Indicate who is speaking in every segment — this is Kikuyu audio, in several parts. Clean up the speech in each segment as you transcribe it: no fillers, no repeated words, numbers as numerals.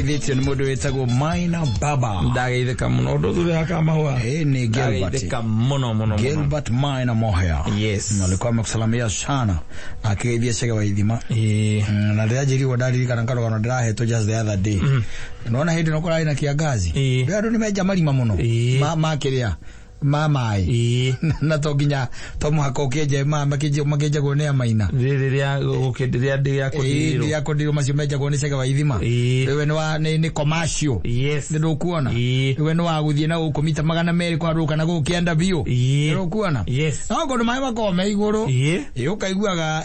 Speaker 1: Ũgeithĩtio nĩ mũndũ wĩtagwo Maina Baba.
Speaker 2: Ndageithĩka mũno ũndũ thuri ka mahũa.
Speaker 1: Eh, nĩ Gilbert.
Speaker 2: Ndageithĩka mũno mũno mũno.
Speaker 1: Gilbert Maina Mohea.
Speaker 2: Yes.
Speaker 1: Na alikuwa amekusalamia sana akĩgeithia Chege wa Ithima.
Speaker 2: Ĩĩ.
Speaker 1: Na ndĩranjĩrirwo ndaririkana karũgano ndĩrahetwo just the other day. Nona hĩndĩ no kũrarĩ na kĩangazi.
Speaker 2: Ĩĩ.
Speaker 1: Rĩu andũ nĩ menja marima mũno.
Speaker 2: Ĩĩ.
Speaker 1: Ma kĩrĩa ma maĩ.
Speaker 2: Ĩĩ.
Speaker 1: Na to nginya to mũhaka ũkĩenje ma makĩenjagwo nĩ amaina.
Speaker 2: Rĩrĩ rĩa gũkĩndĩrĩa ndĩ ya kũndirwo.
Speaker 1: Rĩa kũndirwo macio menjagwo nĩ Chege wa Ithima.
Speaker 2: Ĩĩ.
Speaker 1: Rĩu we nĩ wa nĩ commercial.
Speaker 2: Yes.
Speaker 1: Nĩ ndũkuona.
Speaker 2: Ĩĩ.
Speaker 1: Rĩu we nĩ wa gũthiĩ na gũkũ mita 200 kwarũka na gũkũ kĩanda biũ.
Speaker 2: Ĩĩ.
Speaker 1: Nĩ ndũkuona.
Speaker 2: Yes.
Speaker 1: No kũndũ maĩ makoragwo me igũrũ.
Speaker 2: Ĩĩ.
Speaker 1: Ĩ ũkaiguaga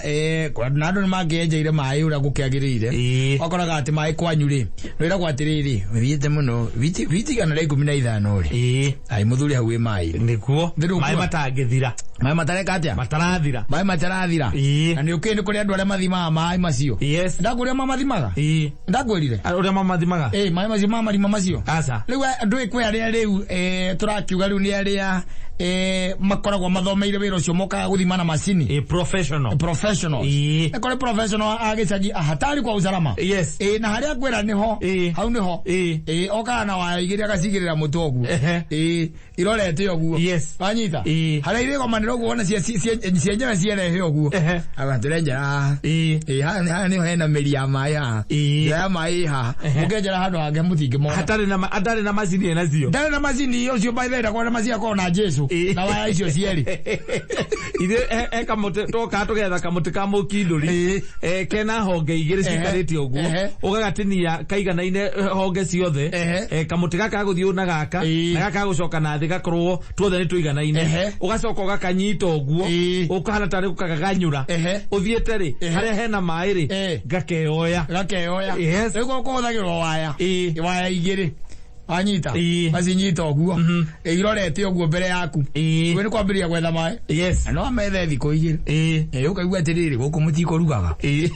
Speaker 1: na andũ nĩ mangĩenjeire maĩ ũrĩa gũkĩagĩrĩire.
Speaker 2: Ĩĩ.
Speaker 1: Wakoraga atĩ maĩ kwanyu rĩ, nĩwĩragwo atĩrĩrĩ, ũthiĩte mũno witi 115 rĩ.
Speaker 2: Ĩĩ.
Speaker 1: Ai mũthuri hau wĩ maĩ.
Speaker 2: Nĩguo.
Speaker 1: Nĩ ndũkuona.
Speaker 2: Maĩ matangĩthira.
Speaker 1: Maĩ matareka atĩa?
Speaker 2: Matarathira.
Speaker 1: Maĩ matarathira.
Speaker 2: Ĩĩ.
Speaker 1: Na nĩ ũkĩĩ nĩ kũrĩ andũ arĩa mathimaga maĩ macio.
Speaker 2: Yes.
Speaker 1: Ndakwĩrire mamathimaga?
Speaker 2: Ĩĩ.
Speaker 1: Ndakwĩrire?
Speaker 2: Ũrĩa mamathimaga?
Speaker 1: Ĩĩ, maĩ macio ma marima macio.
Speaker 2: Aca.
Speaker 1: Rĩu andũ kwĩ arĩa rĩu tũrakiuga rĩu nĩ arĩa makoragwo mathomeire wĩra ũcio mokaga gũthima na macini.
Speaker 2: Ĩĩ, professional.
Speaker 1: Professionals.
Speaker 2: Ĩĩ.
Speaker 1: Nĩ kũrĩ professional a gĩcagi hatari kwa usalama.
Speaker 2: Yes.
Speaker 1: Ĩĩ, na harĩa ngwĩra nĩho.
Speaker 2: Ĩĩ.
Speaker 1: Hau nĩho.
Speaker 2: Ĩĩ.
Speaker 1: Ĩĩ, okaga na waya igĩrĩ agacigĩrĩra mũtwe ũguo.
Speaker 2: Ehe.
Speaker 1: Ĩĩ, irorete ũguo.
Speaker 2: Yes.
Speaker 1: Wanyita?
Speaker 2: Ĩĩ.
Speaker 1: Harĩa irĩgomanĩra ũguo wona cienyewe cierehe ũguo.
Speaker 2: Ehe.
Speaker 1: Aba tũrenjera haha.
Speaker 2: Ĩĩ.
Speaker 1: Ĩĩ, haha nĩho hena mĩri ya maĩ haha.
Speaker 2: Ĩĩ.
Speaker 1: Njĩra ya maĩ ĩ haha.
Speaker 2: Ehe.
Speaker 1: Mũkĩenjera handũ hangĩ mũtingĩmona.
Speaker 2: Hatarĩ na macini ĩnacio.
Speaker 1: Ndarĩ na macini ũcio by the way ndakoragwo na macini akoragwo na Jesu.
Speaker 2: Ĩĩ.
Speaker 1: Na waya icio cierĩ.
Speaker 2: Ithuĩ he kamũtĩ twokaga tũgetha kamũtĩ ka mũkindũri.
Speaker 1: Ĩĩ.
Speaker 2: Kena honge igĩrĩ
Speaker 1: Ehe.
Speaker 2: cikarĩte ũguo.
Speaker 1: Ehe.
Speaker 2: Ũgagatinia kaiganaine honge ciothe.
Speaker 1: Ehe.
Speaker 2: Kamũtĩ gaka gagũthiĩ na gaka.
Speaker 1: Ĩĩ.
Speaker 2: Na gaka gagũcoka na thĩ gakorwo tuothe nĩ tũiganaine.
Speaker 1: Ehe.
Speaker 2: Ũgacoka ũgakanyita ũguo.
Speaker 1: Ĩĩ.
Speaker 2: Ũkahana tarĩ gũkagaganyũra.
Speaker 1: Ehe.
Speaker 2: Ũthiĩte rĩ,
Speaker 1: Ehe.
Speaker 2: harĩa hena maĩ rĩ,
Speaker 1: Ĩĩ.
Speaker 2: gakeoya.
Speaker 1: Gakeoya.
Speaker 2: Yes.
Speaker 1: Rĩu kũhũthagĩrwo waya.
Speaker 2: Ĩĩ.
Speaker 1: Waya igĩrĩ. Wanyita?
Speaker 2: Ĩĩ.
Speaker 1: Wacinyita ũguo. Ĩ irorete ũguo mbere yaku.
Speaker 2: Ĩĩ.
Speaker 1: Rĩu nĩ kwambĩrĩria gwetha maĩ.
Speaker 2: Yes.
Speaker 1: Na no amethe thikũ igĩrĩ.
Speaker 2: Ĩĩ.
Speaker 1: Ĩ ũkaigua atĩrĩrĩ gũkũ mũtikũrugaga.
Speaker 2: Ĩĩ.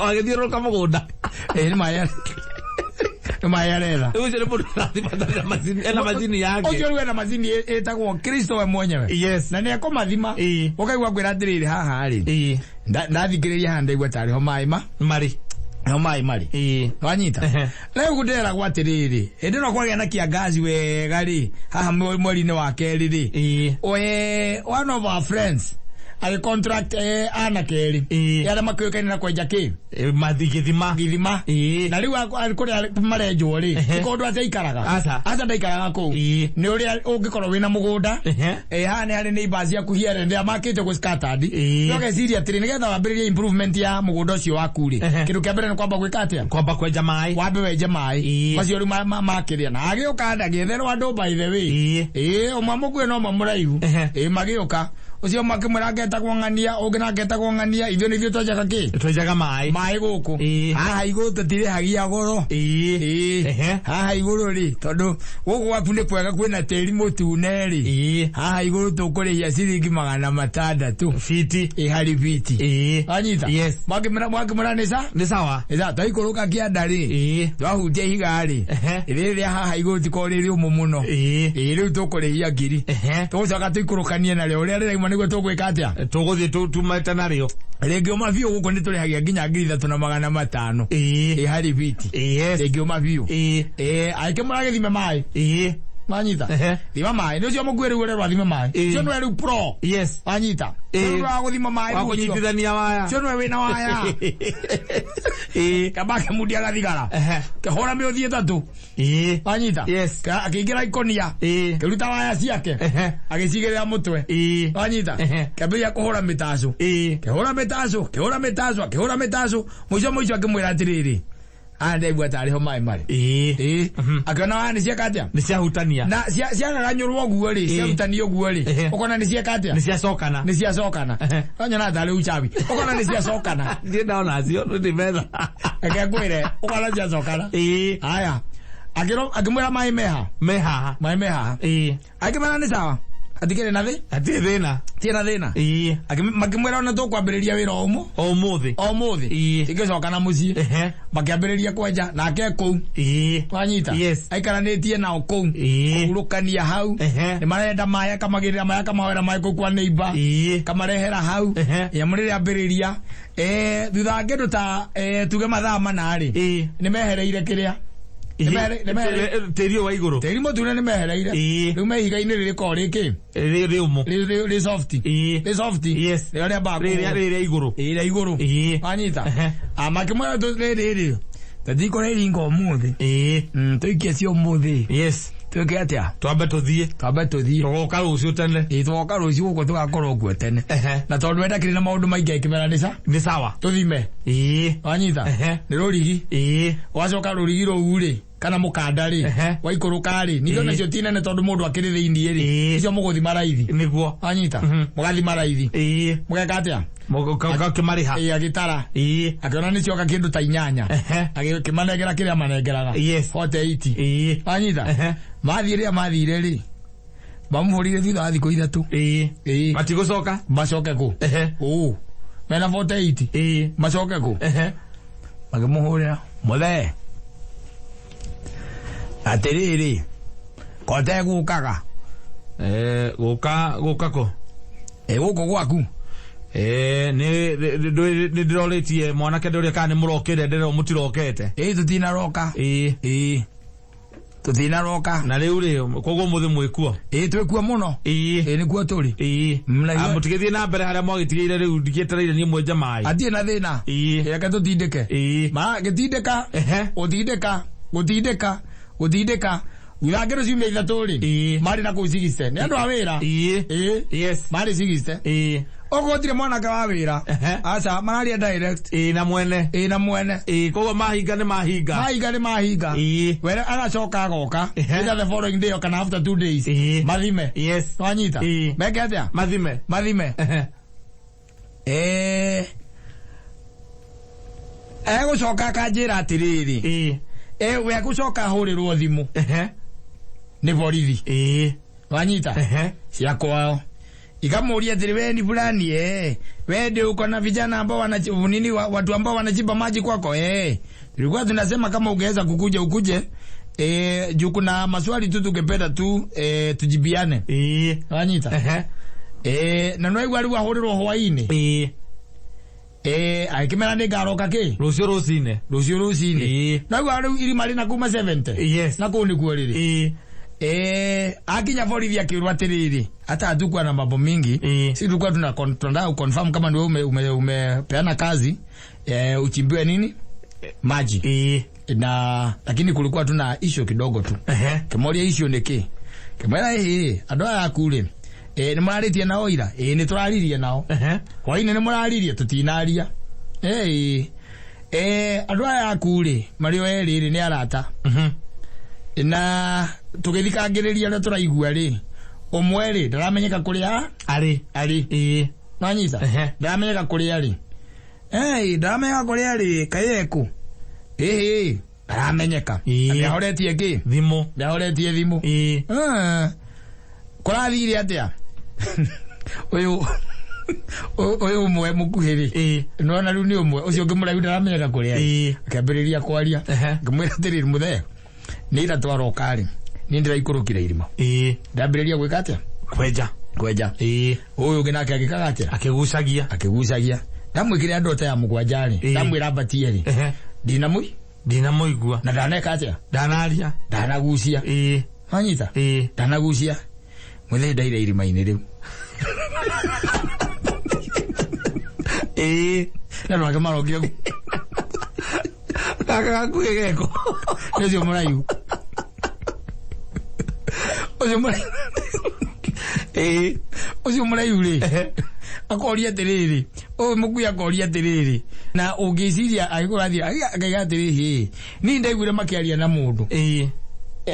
Speaker 2: Wagĩthiũrũrũka mũgũnda.
Speaker 1: Ĩ nĩ maĩ nĩ maĩ aretha.
Speaker 2: Rĩu ũcio nĩ mũndũ ũrathima atarĩ na macini, ena macini yake.
Speaker 1: Ũcio rĩu ena macini ĩtagwo Kristo we mwenyewe.
Speaker 2: Yes.
Speaker 1: Na nĩ ekũmathima.
Speaker 2: Ĩĩ.
Speaker 1: Ũkaigua ngwĩra atĩrĩrĩ haha rĩ.
Speaker 2: Ĩĩ.
Speaker 1: Ndathikĩrĩria haha ndaigua tarĩ ho maĩ ma.
Speaker 2: Marĩ.
Speaker 1: Ho maĩ marĩ.
Speaker 2: Ĩĩ.
Speaker 1: Wanyita?
Speaker 2: Ehe.
Speaker 1: Rĩu ndĩragwo atĩrĩrĩ, hĩndĩ ĩno kwagĩa na kĩangazi wega rĩ, haha mweri-inĩ wa kerĩ rĩ.
Speaker 2: Ĩĩ.
Speaker 1: We, one of our friends agĩ contract anake erĩ.
Speaker 2: Ĩĩ.
Speaker 1: Arĩa makĩũĩkaine na kwenja kĩ?
Speaker 2: Mathi gĩthima.
Speaker 1: Gĩthima.
Speaker 2: Ĩĩ.
Speaker 1: Na rĩu kũrĩa marenjwo rĩ,
Speaker 2: Ehe.
Speaker 1: ti kũndũ atĩ aikaraga.
Speaker 2: Aca.
Speaker 1: Aca ndaikaraga kũu.
Speaker 2: Ĩĩ.
Speaker 1: Nĩ ũrĩa ũngĩkorwo wĩna mũgũnda.
Speaker 2: Ehe.
Speaker 1: Ĩ haha nĩ harĩ neighbors ciaku here ndĩa makĩte gũ scattered.
Speaker 2: Ĩĩ.
Speaker 1: No ũgeciria atĩrĩ nĩgetha wambĩrĩrie improvement ya mũgũnda ũcio waku rĩ.
Speaker 2: Ehe.
Speaker 1: Kĩndũ kĩa mbere nĩ kwamba gwĩka atĩa?
Speaker 2: Kwamba kwenja maĩ.
Speaker 1: Wambe wenje maĩ.
Speaker 2: Ĩĩ.
Speaker 1: Macio rĩu makĩrĩa. Na agĩũka ndagĩetherwo andũ by the way.
Speaker 2: Ĩĩ.
Speaker 1: Ĩĩ, ũmwe mũkuĩ na ũmwe mũraihu.
Speaker 2: Ehe.
Speaker 1: Ĩĩ magĩũka. Ũcio ũmwe akĩmwĩra ngetagwo ng'ania, ũngĩ nake etagwo ng'ania, ithuĩ nĩ ithuĩ twenjaga kĩ?
Speaker 2: Twenjaga maĩ.
Speaker 1: Maĩ gũkũ.
Speaker 2: Ĩĩ.
Speaker 1: Haha igũrũ tũtirĩhagia goro.
Speaker 2: Ĩĩ.
Speaker 1: Ĩĩ.
Speaker 2: Ehe.
Speaker 1: Haha igũrũ rĩ, tondũ gũkũ gwaku nĩ kwega kwĩna tĩri mũtune rĩ.
Speaker 2: Ĩĩ.
Speaker 1: Haha igũrũ tũkũrĩhia ciringi 600.
Speaker 2: Fiti.
Speaker 1: Ĩ harĩ fiti.
Speaker 2: Ĩĩ.
Speaker 1: Wanyita?
Speaker 2: Yes.
Speaker 1: Mwakĩmwĩra nĩ sa?
Speaker 2: Nĩ sawa.
Speaker 1: Nĩ sawa. Twaikũrũka kĩanda rĩ.
Speaker 2: Ĩĩ.
Speaker 1: Twahutia ihiga rĩ.
Speaker 2: Ehe.
Speaker 1: Rĩrĩa haha igũrũ tikoragwo rĩ rĩũmũ mũno.
Speaker 2: Ĩĩ.
Speaker 1: Ĩĩ rĩu tũkũrĩhia ngiri.
Speaker 2: Ehe.
Speaker 1: Tũgũcoka tũikũrũkanie narĩo ũrĩa rĩrauma nĩguo tũgwĩka atĩa?
Speaker 2: Tũgũthiĩ tumĩte narĩo.
Speaker 1: Rĩngĩũma biũ gũkũ nĩ tũrĩhagia nginya 3500.
Speaker 2: Ĩĩ.
Speaker 1: Ĩ harĩ fiti.
Speaker 2: Yes.
Speaker 1: Rĩngĩũma biũ.
Speaker 2: Ĩĩ.
Speaker 1: Ĩ akĩmwĩra gĩthime maĩ.
Speaker 2: Ĩĩ.
Speaker 1: Wanyita?
Speaker 2: Ehe.
Speaker 1: Thima maĩ. Nĩ ũcio mũkuĩ rĩu ũrĩa ũrathima maĩ.
Speaker 2: Ĩĩ.
Speaker 1: Ũcio nĩwe rĩu pro.
Speaker 2: Yes.
Speaker 1: Wanyita?
Speaker 2: Ĩĩ.
Speaker 1: Ũcio nĩwe wa gũthima maĩ
Speaker 2: Wa
Speaker 1: rĩu ũcio.
Speaker 2: kũnyitithania waya.
Speaker 1: Ũcio nĩwe wĩna waya.
Speaker 2: Ĩĩ.
Speaker 1: Kamba akĩmundia gathigara.
Speaker 2: Ehe.
Speaker 1: Kĩhũra mĩũthi ĩtatũ.
Speaker 2: Ĩĩ.
Speaker 1: Wanyita?
Speaker 2: Yes.
Speaker 1: Akĩingĩra ikonia.
Speaker 2: Ĩĩ.
Speaker 1: Kĩruta waya ciake.
Speaker 2: Ehe.
Speaker 1: Agĩcigĩrĩra mũtwe.
Speaker 2: Ĩĩ.
Speaker 1: Wanyita?
Speaker 2: Ehe.
Speaker 1: Kĩambĩrĩria kũhũra mĩtacũ.
Speaker 2: Ĩĩ.
Speaker 1: Kĩhũra mĩtacũ, kĩhũra mĩtacũ, akĩhũra mĩtacũ. Mũico mũico akĩmwĩra atĩrĩrĩ, haha ndaigua tarĩ ho maĩ marĩ.
Speaker 2: Ĩĩ.
Speaker 1: Ĩĩ. Akĩona waya nĩ cieka atĩa?
Speaker 2: Nĩ ciahutania.
Speaker 1: Na ciagaganyũrwo ũguo rĩ, ciarutanio ũguo rĩ,
Speaker 2: Ehe.
Speaker 1: ũkona nĩ cieka atĩa?
Speaker 2: Nĩ ciacokana.
Speaker 1: Nĩ ciacokana.
Speaker 2: Ehe.
Speaker 1: Wanyona tarĩ uchawi. Ũkona nĩ ciacokana.
Speaker 2: Ndiĩ ndona cio, ndĩ metha.
Speaker 1: Reke ngwĩre, ũkona ciacokana.
Speaker 2: Ĩĩ.
Speaker 1: Haya. Akĩmwĩra maĩ meha.
Speaker 2: Me haha.
Speaker 1: Maĩ me haha.
Speaker 2: Ĩĩ.
Speaker 1: Akĩmwĩra nĩ sawa. Hatikĩrĩ na thĩ
Speaker 2: Hatirĩ thĩna.
Speaker 1: Tirĩ na thĩna.
Speaker 2: Ĩĩ.
Speaker 1: Makĩmwĩra ona tũkwambĩrĩria wĩra o ũmũ
Speaker 2: O ũmũthĩ.
Speaker 1: O mũthĩ.
Speaker 2: Ĩĩ.
Speaker 1: Ingĩcoka na mũciĩ.
Speaker 2: Ehe.
Speaker 1: Makĩambĩrĩria kwenja nake kũu.
Speaker 2: Ĩĩ.
Speaker 1: Wanyita.
Speaker 2: Yes.
Speaker 1: Aikaranĩtie nao kũu.
Speaker 2: Ĩĩ.
Speaker 1: Kũhurũkania hau.
Speaker 2: Ehe.
Speaker 1: Nĩ marenda maĩ, akamagĩrĩra maĩ, akamahoera maĩ kũu kwa neighbor.
Speaker 2: Ĩĩ.
Speaker 1: Kamarehera hau.
Speaker 2: Ehe.
Speaker 1: Nyamũ rĩrĩa ambĩrĩria, thutha wa kĩndũ ta tuge mathaa 4 rĩ,
Speaker 2: Ĩĩ.
Speaker 1: nĩ mehereire kĩrĩa. Nĩ
Speaker 2: Tĩri ũyũ wa igũrũ.
Speaker 1: Tĩri mũtune nĩ mehereire.
Speaker 2: Ĩĩ.
Speaker 1: Rĩu me ihiga-inĩ rĩrĩkoragwo rĩkĩ?
Speaker 2: Rĩ ũmũ.
Speaker 1: Rĩ soft.
Speaker 2: Ĩĩ.
Speaker 1: Rĩ soft.
Speaker 2: Yes.
Speaker 1: Rĩrĩa rĩambaga
Speaker 2: Rĩrĩa
Speaker 1: kũgũa.
Speaker 2: rĩrĩa igũrũ.
Speaker 1: Ĩĩ, rĩa igũrũ.
Speaker 2: Ĩĩ.
Speaker 1: Wanyita?
Speaker 2: Ehe.
Speaker 1: Ah, makĩmwĩra rĩrĩ rĩ, tũtikũrĩa iringa ũmũthĩ.
Speaker 2: Ĩĩ.
Speaker 1: Tũikie cio ũmũthĩ.
Speaker 2: Yes.
Speaker 1: Twĩke atĩa?
Speaker 2: Twambe tũthiĩ.
Speaker 1: Twambe tũthiĩ.
Speaker 2: Tũgoka rũciũ tene.
Speaker 1: Ĩĩ, tũgoka rũciũ gũkũ tũgakorwo kuo tene.
Speaker 2: Ehe.
Speaker 1: Na tondũ we ndakĩrĩ na maũndũ maingĩ akĩmera nĩ sa?
Speaker 2: Nĩ sawa.
Speaker 1: Tũthime.
Speaker 2: Ĩĩ.
Speaker 1: Wanyita?
Speaker 2: Ehe.
Speaker 1: Nĩ rũrigi.
Speaker 2: Ĩĩ.
Speaker 1: Wacoka rũrigi rũu rĩ, kana mũkanda rĩ,
Speaker 2: Ehe.
Speaker 1: waikũrũka rĩ, ningĩ
Speaker 2: Ĩĩ.
Speaker 1: onacio ti nene tondũ mũndũ akĩrĩ thĩiniĩ rĩ,
Speaker 2: Ĩĩ.
Speaker 1: icio mũgũthima raithi.
Speaker 2: Nĩguo.
Speaker 1: Wanyita?
Speaker 2: Mhm.
Speaker 1: Mũgathima raithi.
Speaker 2: Ĩĩ.
Speaker 1: Mũgeka atĩa?
Speaker 2: Mũkĩmarĩha.
Speaker 1: Ĩĩ, agĩtara.
Speaker 2: Ĩĩ.
Speaker 1: Akĩona nĩ cioka kĩndũ ta 8.
Speaker 2: Ehe.
Speaker 1: Agĩkĩmanengera kĩrĩa manengeraga.
Speaker 2: Yes.
Speaker 1: 48.
Speaker 2: Ĩĩ.
Speaker 1: Wanyita?
Speaker 2: Ehe.
Speaker 1: Mathiĩ rĩrĩa mathire rĩ, mamũhũrire thutha wa thikũ 3.
Speaker 2: Ĩĩ.
Speaker 1: Ĩĩ.
Speaker 2: Matigũcoka?
Speaker 1: Macoke kũ?
Speaker 2: Ehe.
Speaker 1: Ũ. Mena 48.
Speaker 2: Ĩĩ.
Speaker 1: Macoke kũ?
Speaker 2: Ehe.
Speaker 1: Makĩmũhũrĩra. Mũthee. Atĩrĩrĩ, kote gũkaga.
Speaker 2: Gũka, gũka kũ?
Speaker 1: Gũkũ gwaku.
Speaker 2: Nĩ ndĩrorĩtie mwanake ndũrĩa kana nĩ mũrokĩre, ndĩrerwo mũtirokete.
Speaker 1: Ĩĩ, tũtinaroka.
Speaker 2: Ĩĩ.
Speaker 1: Ĩĩ. Tũtinaroka.
Speaker 2: Na rĩu rĩ, koguo mũthĩ mwĩkuo?
Speaker 1: Ĩĩ, twĩkuo mũno.
Speaker 2: Ĩĩ.
Speaker 1: Ĩĩ, nĩkuo tũrĩ.
Speaker 2: Ĩĩ.
Speaker 1: Na
Speaker 2: Mũtigĩthiĩ na mbere harĩa mwagĩtigĩire rĩu, ndigĩetereire niĩ mwenje maĩ.
Speaker 1: Atirĩ na thĩna.
Speaker 2: Ĩĩ.
Speaker 1: Reke tũtindĩke.
Speaker 2: Ĩĩ.
Speaker 1: Ma, gĩtindĩka.
Speaker 2: Ehe.
Speaker 1: Gũtindĩka, gũtindĩka, gũtindĩka. Thutha wa kĩndũ ciumia 3 rĩ,
Speaker 2: Ĩĩ.
Speaker 1: marĩ na kũu 60. Nĩ andũ a wĩra.
Speaker 2: Ĩĩ.
Speaker 1: Ĩĩ.
Speaker 2: Yes.
Speaker 1: Marĩ 60.
Speaker 2: Ĩĩ.
Speaker 1: Okorwo gũtirĩ mwanake wa wĩra.
Speaker 2: Ehe.
Speaker 1: Aca, mararia direct.
Speaker 2: Ĩĩ, na mwene.
Speaker 1: Ĩĩ, na mwene.
Speaker 2: Ĩĩ, koguo mahinga nĩ mahinga.
Speaker 1: Mahinga nĩ mahinga.
Speaker 2: Ĩĩ.
Speaker 1: Were agacoka agoka.
Speaker 2: Ehe.
Speaker 1: Either the following day kana after 2 days.
Speaker 2: Ĩĩ.
Speaker 1: Mathime.
Speaker 2: Yes.
Speaker 1: Wanyita?
Speaker 2: Ĩĩ.
Speaker 1: Meke atĩa?
Speaker 2: Mathime.
Speaker 1: Mathime.
Speaker 2: Ehe.
Speaker 1: Ĩĩ. Egũcoka akanjĩra atĩrĩrĩ.
Speaker 2: Ĩĩ.
Speaker 1: We egũcoka ahũrĩrwo thimũ.
Speaker 2: Ehe.
Speaker 1: Nĩ borithi.
Speaker 2: Ĩĩ.
Speaker 1: Wanyita?
Speaker 2: Ehe.
Speaker 1: Cia kwao. Ikamũria atĩrĩ, we ni fulani, we ndio uko na vijana ambao nini, watu ambao wanachimba maji kwako, Tulikuwa tunasema kama ungeweza kukuja ukuje, juu kuna maswali tu tungependa tu, tujibiane.
Speaker 2: Ĩĩ.
Speaker 1: Wanyita?
Speaker 2: Ehe.
Speaker 1: Na no igua rĩu ahũrĩrwo hwaĩ-inĩ.
Speaker 2: Ĩĩ.
Speaker 1: Agĩkĩmera nĩ ngaroka kĩ?
Speaker 2: Rũciũ rũcinĩ.
Speaker 1: Rũciũ rũcinĩ.
Speaker 2: Ĩĩ.
Speaker 1: No igua rĩu irima rĩna kuma 70.
Speaker 2: Yes.
Speaker 1: Na kũu nĩkuo rĩrĩ.
Speaker 2: Ĩĩ.
Speaker 1: Akinya borithi akĩũrwo atĩrĩrĩ, hata hatukuwa na mambo mingi.
Speaker 2: Ĩĩ.
Speaker 1: Si tulikuwa tunataka kuconfirm kama ndio umepeana kazi, uchimbiwe nini? Maji.
Speaker 2: Ĩĩ.
Speaker 1: Na lakini kulikuwa tuna issue kidogo tu.
Speaker 2: Ehe.
Speaker 1: Kĩmoria issue nĩ kĩ? Kĩmwĩra ĩĩ, andũ aya aku rĩ, nĩ mũrarĩtie nao ira? Ĩĩ, nĩ tũraririe nao.
Speaker 2: Ehe.
Speaker 1: Hwaĩ-inĩ nĩ mũraririe? Tũtinaria. Ĩĩ. Andũ aya aku rĩ, marĩ o erĩ rĩ, nĩ arata.
Speaker 2: Mhm.
Speaker 1: Na tũgĩthikangĩrĩria ũrĩa tũraigua rĩ, ũmwe rĩ, ndaramenyeka kũrĩa
Speaker 2: arĩ.
Speaker 1: Arĩ.
Speaker 2: Ĩĩ.
Speaker 1: Nwanyita?
Speaker 2: Ehe.
Speaker 1: Ndaramenyeka kũrĩa arĩ. Ĩĩ, ndaramenyeka kũrĩa arĩ, kaĩ ekũ? Ĩĩ, ndaramenyeka.
Speaker 2: Ĩĩ.
Speaker 1: Na nĩahoretie kĩ?
Speaker 2: Thimũ.
Speaker 1: Nĩahoretie thimũ.
Speaker 2: Ĩĩ.
Speaker 1: Kũrathire atĩa? Ũyũ ũmwe mũkuhĩ rĩ.
Speaker 2: Ĩĩ.
Speaker 1: Nĩwona rĩu nĩ ũmwe, ũcio ũngĩ mũraihu ndaramenyeka kũrĩa arĩ.
Speaker 2: Ĩĩ.
Speaker 1: Akĩambĩrĩria kwaria.
Speaker 2: Ehe.
Speaker 1: Ngĩmwĩra atĩrĩrĩ, mũthee, nĩ ira twaroka rĩ, niĩ ndĩraikũrũkire irima.
Speaker 2: Ĩĩ.
Speaker 1: Ndambĩrĩria gwĩka atĩa?
Speaker 2: Kwenja.
Speaker 1: Kwenja.
Speaker 2: Ĩĩ.
Speaker 1: Ũyũ ũngĩ nake agĩkaga atĩa?
Speaker 2: Akĩgucagia.
Speaker 1: Akĩgucagia. Ndamwĩkĩra ndota ya 7 rĩ,
Speaker 2: Ĩĩ.
Speaker 1: ndamwĩra ambatie rĩ.
Speaker 2: Ehe.
Speaker 1: Ndinamũi?
Speaker 2: Ndinamũigua.
Speaker 1: Na ndaneka atĩa?
Speaker 2: Ndanaria.
Speaker 1: Ndanagucia.
Speaker 2: Ĩĩ.
Speaker 1: Wanyita?
Speaker 2: Ĩĩ.
Speaker 1: Ndanagucia. Mũthee ndaire irima-inĩ rĩu.
Speaker 2: Ĩĩ.
Speaker 1: Na andũ ake marokire kũ?
Speaker 2: Gaka gakuhĩ geko.
Speaker 1: Nĩ ũcio mũraihu. Ũcio mũraihu.
Speaker 2: Ĩĩ.
Speaker 1: Ũcio mũraihu rĩ.
Speaker 2: Ehe.
Speaker 1: Akoria atĩrĩrĩ. Ũyũ mũkuhĩ akoria atĩrĩrĩ. Na ũngĩciria agĩkũrathira, akaiga atĩrĩrĩ, hĩ. Niĩ ndaiguire makĩaria na mũndũ.
Speaker 2: Ĩĩ.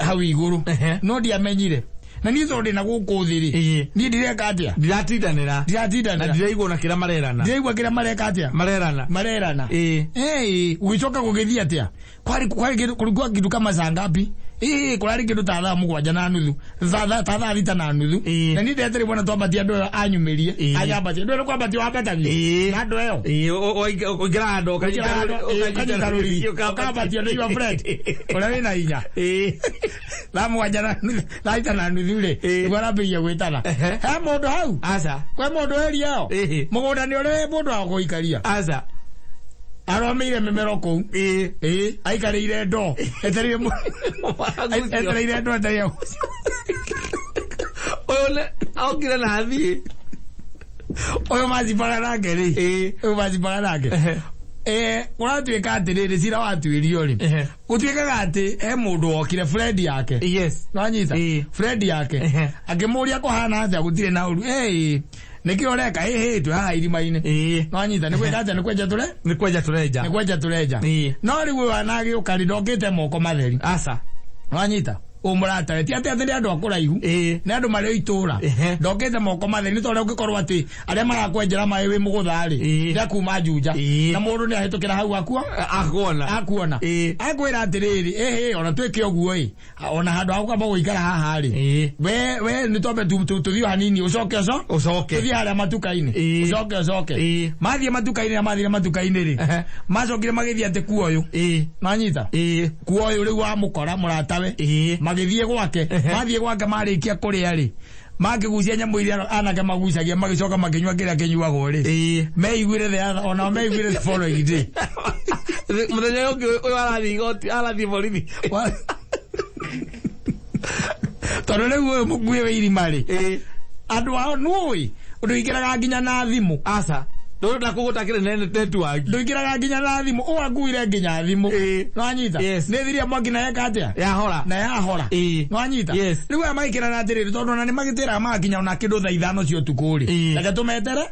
Speaker 1: Hau igũrũ.
Speaker 2: Ehe.
Speaker 1: No ndiamenyire. Na niĩ tondũ ndĩna gũkũ thĩ rĩ.
Speaker 2: Ĩĩ.
Speaker 1: Niĩ ndireka atĩa?
Speaker 2: Ndiratindanĩra.
Speaker 1: Ndiratindanĩra.
Speaker 2: Na ndiraigua ona kĩrĩa marerana.
Speaker 1: Ndiraigua kĩrĩa mareka atĩa?
Speaker 2: Marerana.
Speaker 1: Marerana.
Speaker 2: Ĩĩ.
Speaker 1: Ĩĩ, ũgĩcoka gũgĩthiĩ atĩa? Kwarĩ kulikuwa kitu kama saa ngapi? Ii kurari kindu ta thaa 7:30 thaa 6:30 na ni ndetire bwana twambatia andu ayo anyumirie anyambatie ndu kwambatia wambatagio na andu ayo
Speaker 2: uingira andu
Speaker 1: ukanyita rũrigi ukambatia nĩ your friend ũrĩa wĩna hinya thaa 7:30 thaa 6:30 rĩ nĩguo arambĩrĩria gwĩtana he mũndũ hau
Speaker 2: aca
Speaker 1: kwĩ mũndũ area ĩyo mũgũnda nĩ ũrĩ mũndũ wa gũikaria
Speaker 2: aca
Speaker 1: aromeire mĩmero kũu aikarĩire ndoo etereire ndoo etereire
Speaker 2: ũyũ aokire na athiĩ
Speaker 1: ũyũ macimbaga nake rĩ ũyũ macimbaga nake kũratuĩka atĩrĩrĩ cira watuĩrio rĩ gũtuĩkaga atĩ he mũndũ wokire friend yake
Speaker 2: yes
Speaker 1: nwanyita friend yake akĩmũria kũhana atĩa gũtirĩ na ũru nĩkĩ ũreka ĩhĩ twĩ haha irima-inĩ nwanyita nĩ gwĩka atĩa nĩ kwenja tũre
Speaker 2: nĩ kwenja tũrenja
Speaker 1: nĩ kwenja tũrenja no rĩu ũyũ anagĩũka rĩ ndokĩte moko matheri
Speaker 2: aca
Speaker 1: nwanyita ũmũratawe ti atĩ atĩ nĩ andũ a kũraihu nĩ andũ marĩ o itũũra ndokĩte moko matheri nĩ torĩa ũngĩkorwo atĩ arĩa marakwenjera maĩ wĩ mũgũtha rĩ nĩ akuma Juja na mũndũ nĩ ahĩtũkĩra hau akua akuona akwĩra atĩrĩrĩ ĩhĩ ona twĩke ũguo ĩ ona handũ ha gũkamba gũikara haha rĩ we nĩ twambe tũthiĩ hanini ũcoke
Speaker 2: ũcoke
Speaker 1: tũthiĩ harĩa matuka-inĩ ũcoke ũcoke mathiĩ matuka-inĩ na mathire matuka-inĩ rĩ macokire magĩthiĩ atĩ kuoyũ nanyita kuoyũ rĩu wamũkora mũratawe magĩthiĩ gwake mathiĩ gwake marĩkia kũrĩa rĩ makĩgucia nyamũ iria anake magucagia magĩcoka makĩnyua kĩrĩa kĩnyuagwo rĩ meiguire the other onao meiguire the following day
Speaker 2: mũthenya ũngĩ ũyũ arathiĩ igoti arathiĩ borithi
Speaker 1: tondũ rĩu ũyũ mũkuĩ wa irima rĩ andũ ao nũĩ ndũingĩraga nginya na thimũ
Speaker 2: aca ndakũgũtakĩrĩ network
Speaker 1: ndũingĩraga nginya na thimũ ũũ akuire nginya thimũ nwanyita nĩ thiria mwaki na yeka atĩa
Speaker 2: yahora
Speaker 1: na yahora nwanyita rĩu aya magĩkĩrana atĩrĩrĩ tondũ ona nĩ magĩtĩraga magakinya ona kĩndũ thaa 5 cia ũtukũ rĩ reke tũmetere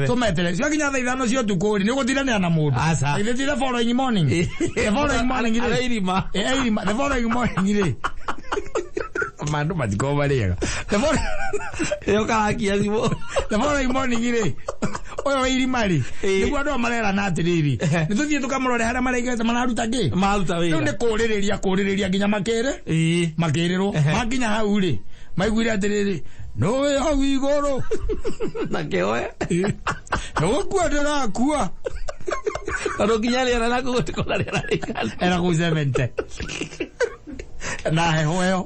Speaker 1: tũmetere ciakinya thaa 5 cia ũtukũ rĩ nĩ ũgũtindanĩra na mũndũ
Speaker 2: aca
Speaker 1: ithe ti the following morning the following morning rĩ
Speaker 2: irima
Speaker 1: irima the following morning rĩ mandu matikorwo marĩega
Speaker 2: ĩyo karakia thimũ
Speaker 1: the following morning rĩ ũyũ wa irima rĩ nĩguo andũ aya marerana atĩrĩrĩ nĩ tũthiĩ tũkamũrore harĩa maraigĩte mararuta kĩ
Speaker 2: maruta wĩra
Speaker 1: rĩu nĩ kũrĩrĩria kũrĩrĩria nginya makĩrĩ makĩrĩrwo makinya hau rĩ maiguire atĩrĩrĩ nũĩ hau igũrũ
Speaker 2: na kĩoe
Speaker 1: nĩgũkua ndĩrakua
Speaker 2: tondũ nginya rĩera naku gũtikorwo na rĩera rĩiganu
Speaker 1: era kũu 70 na heho ĩyo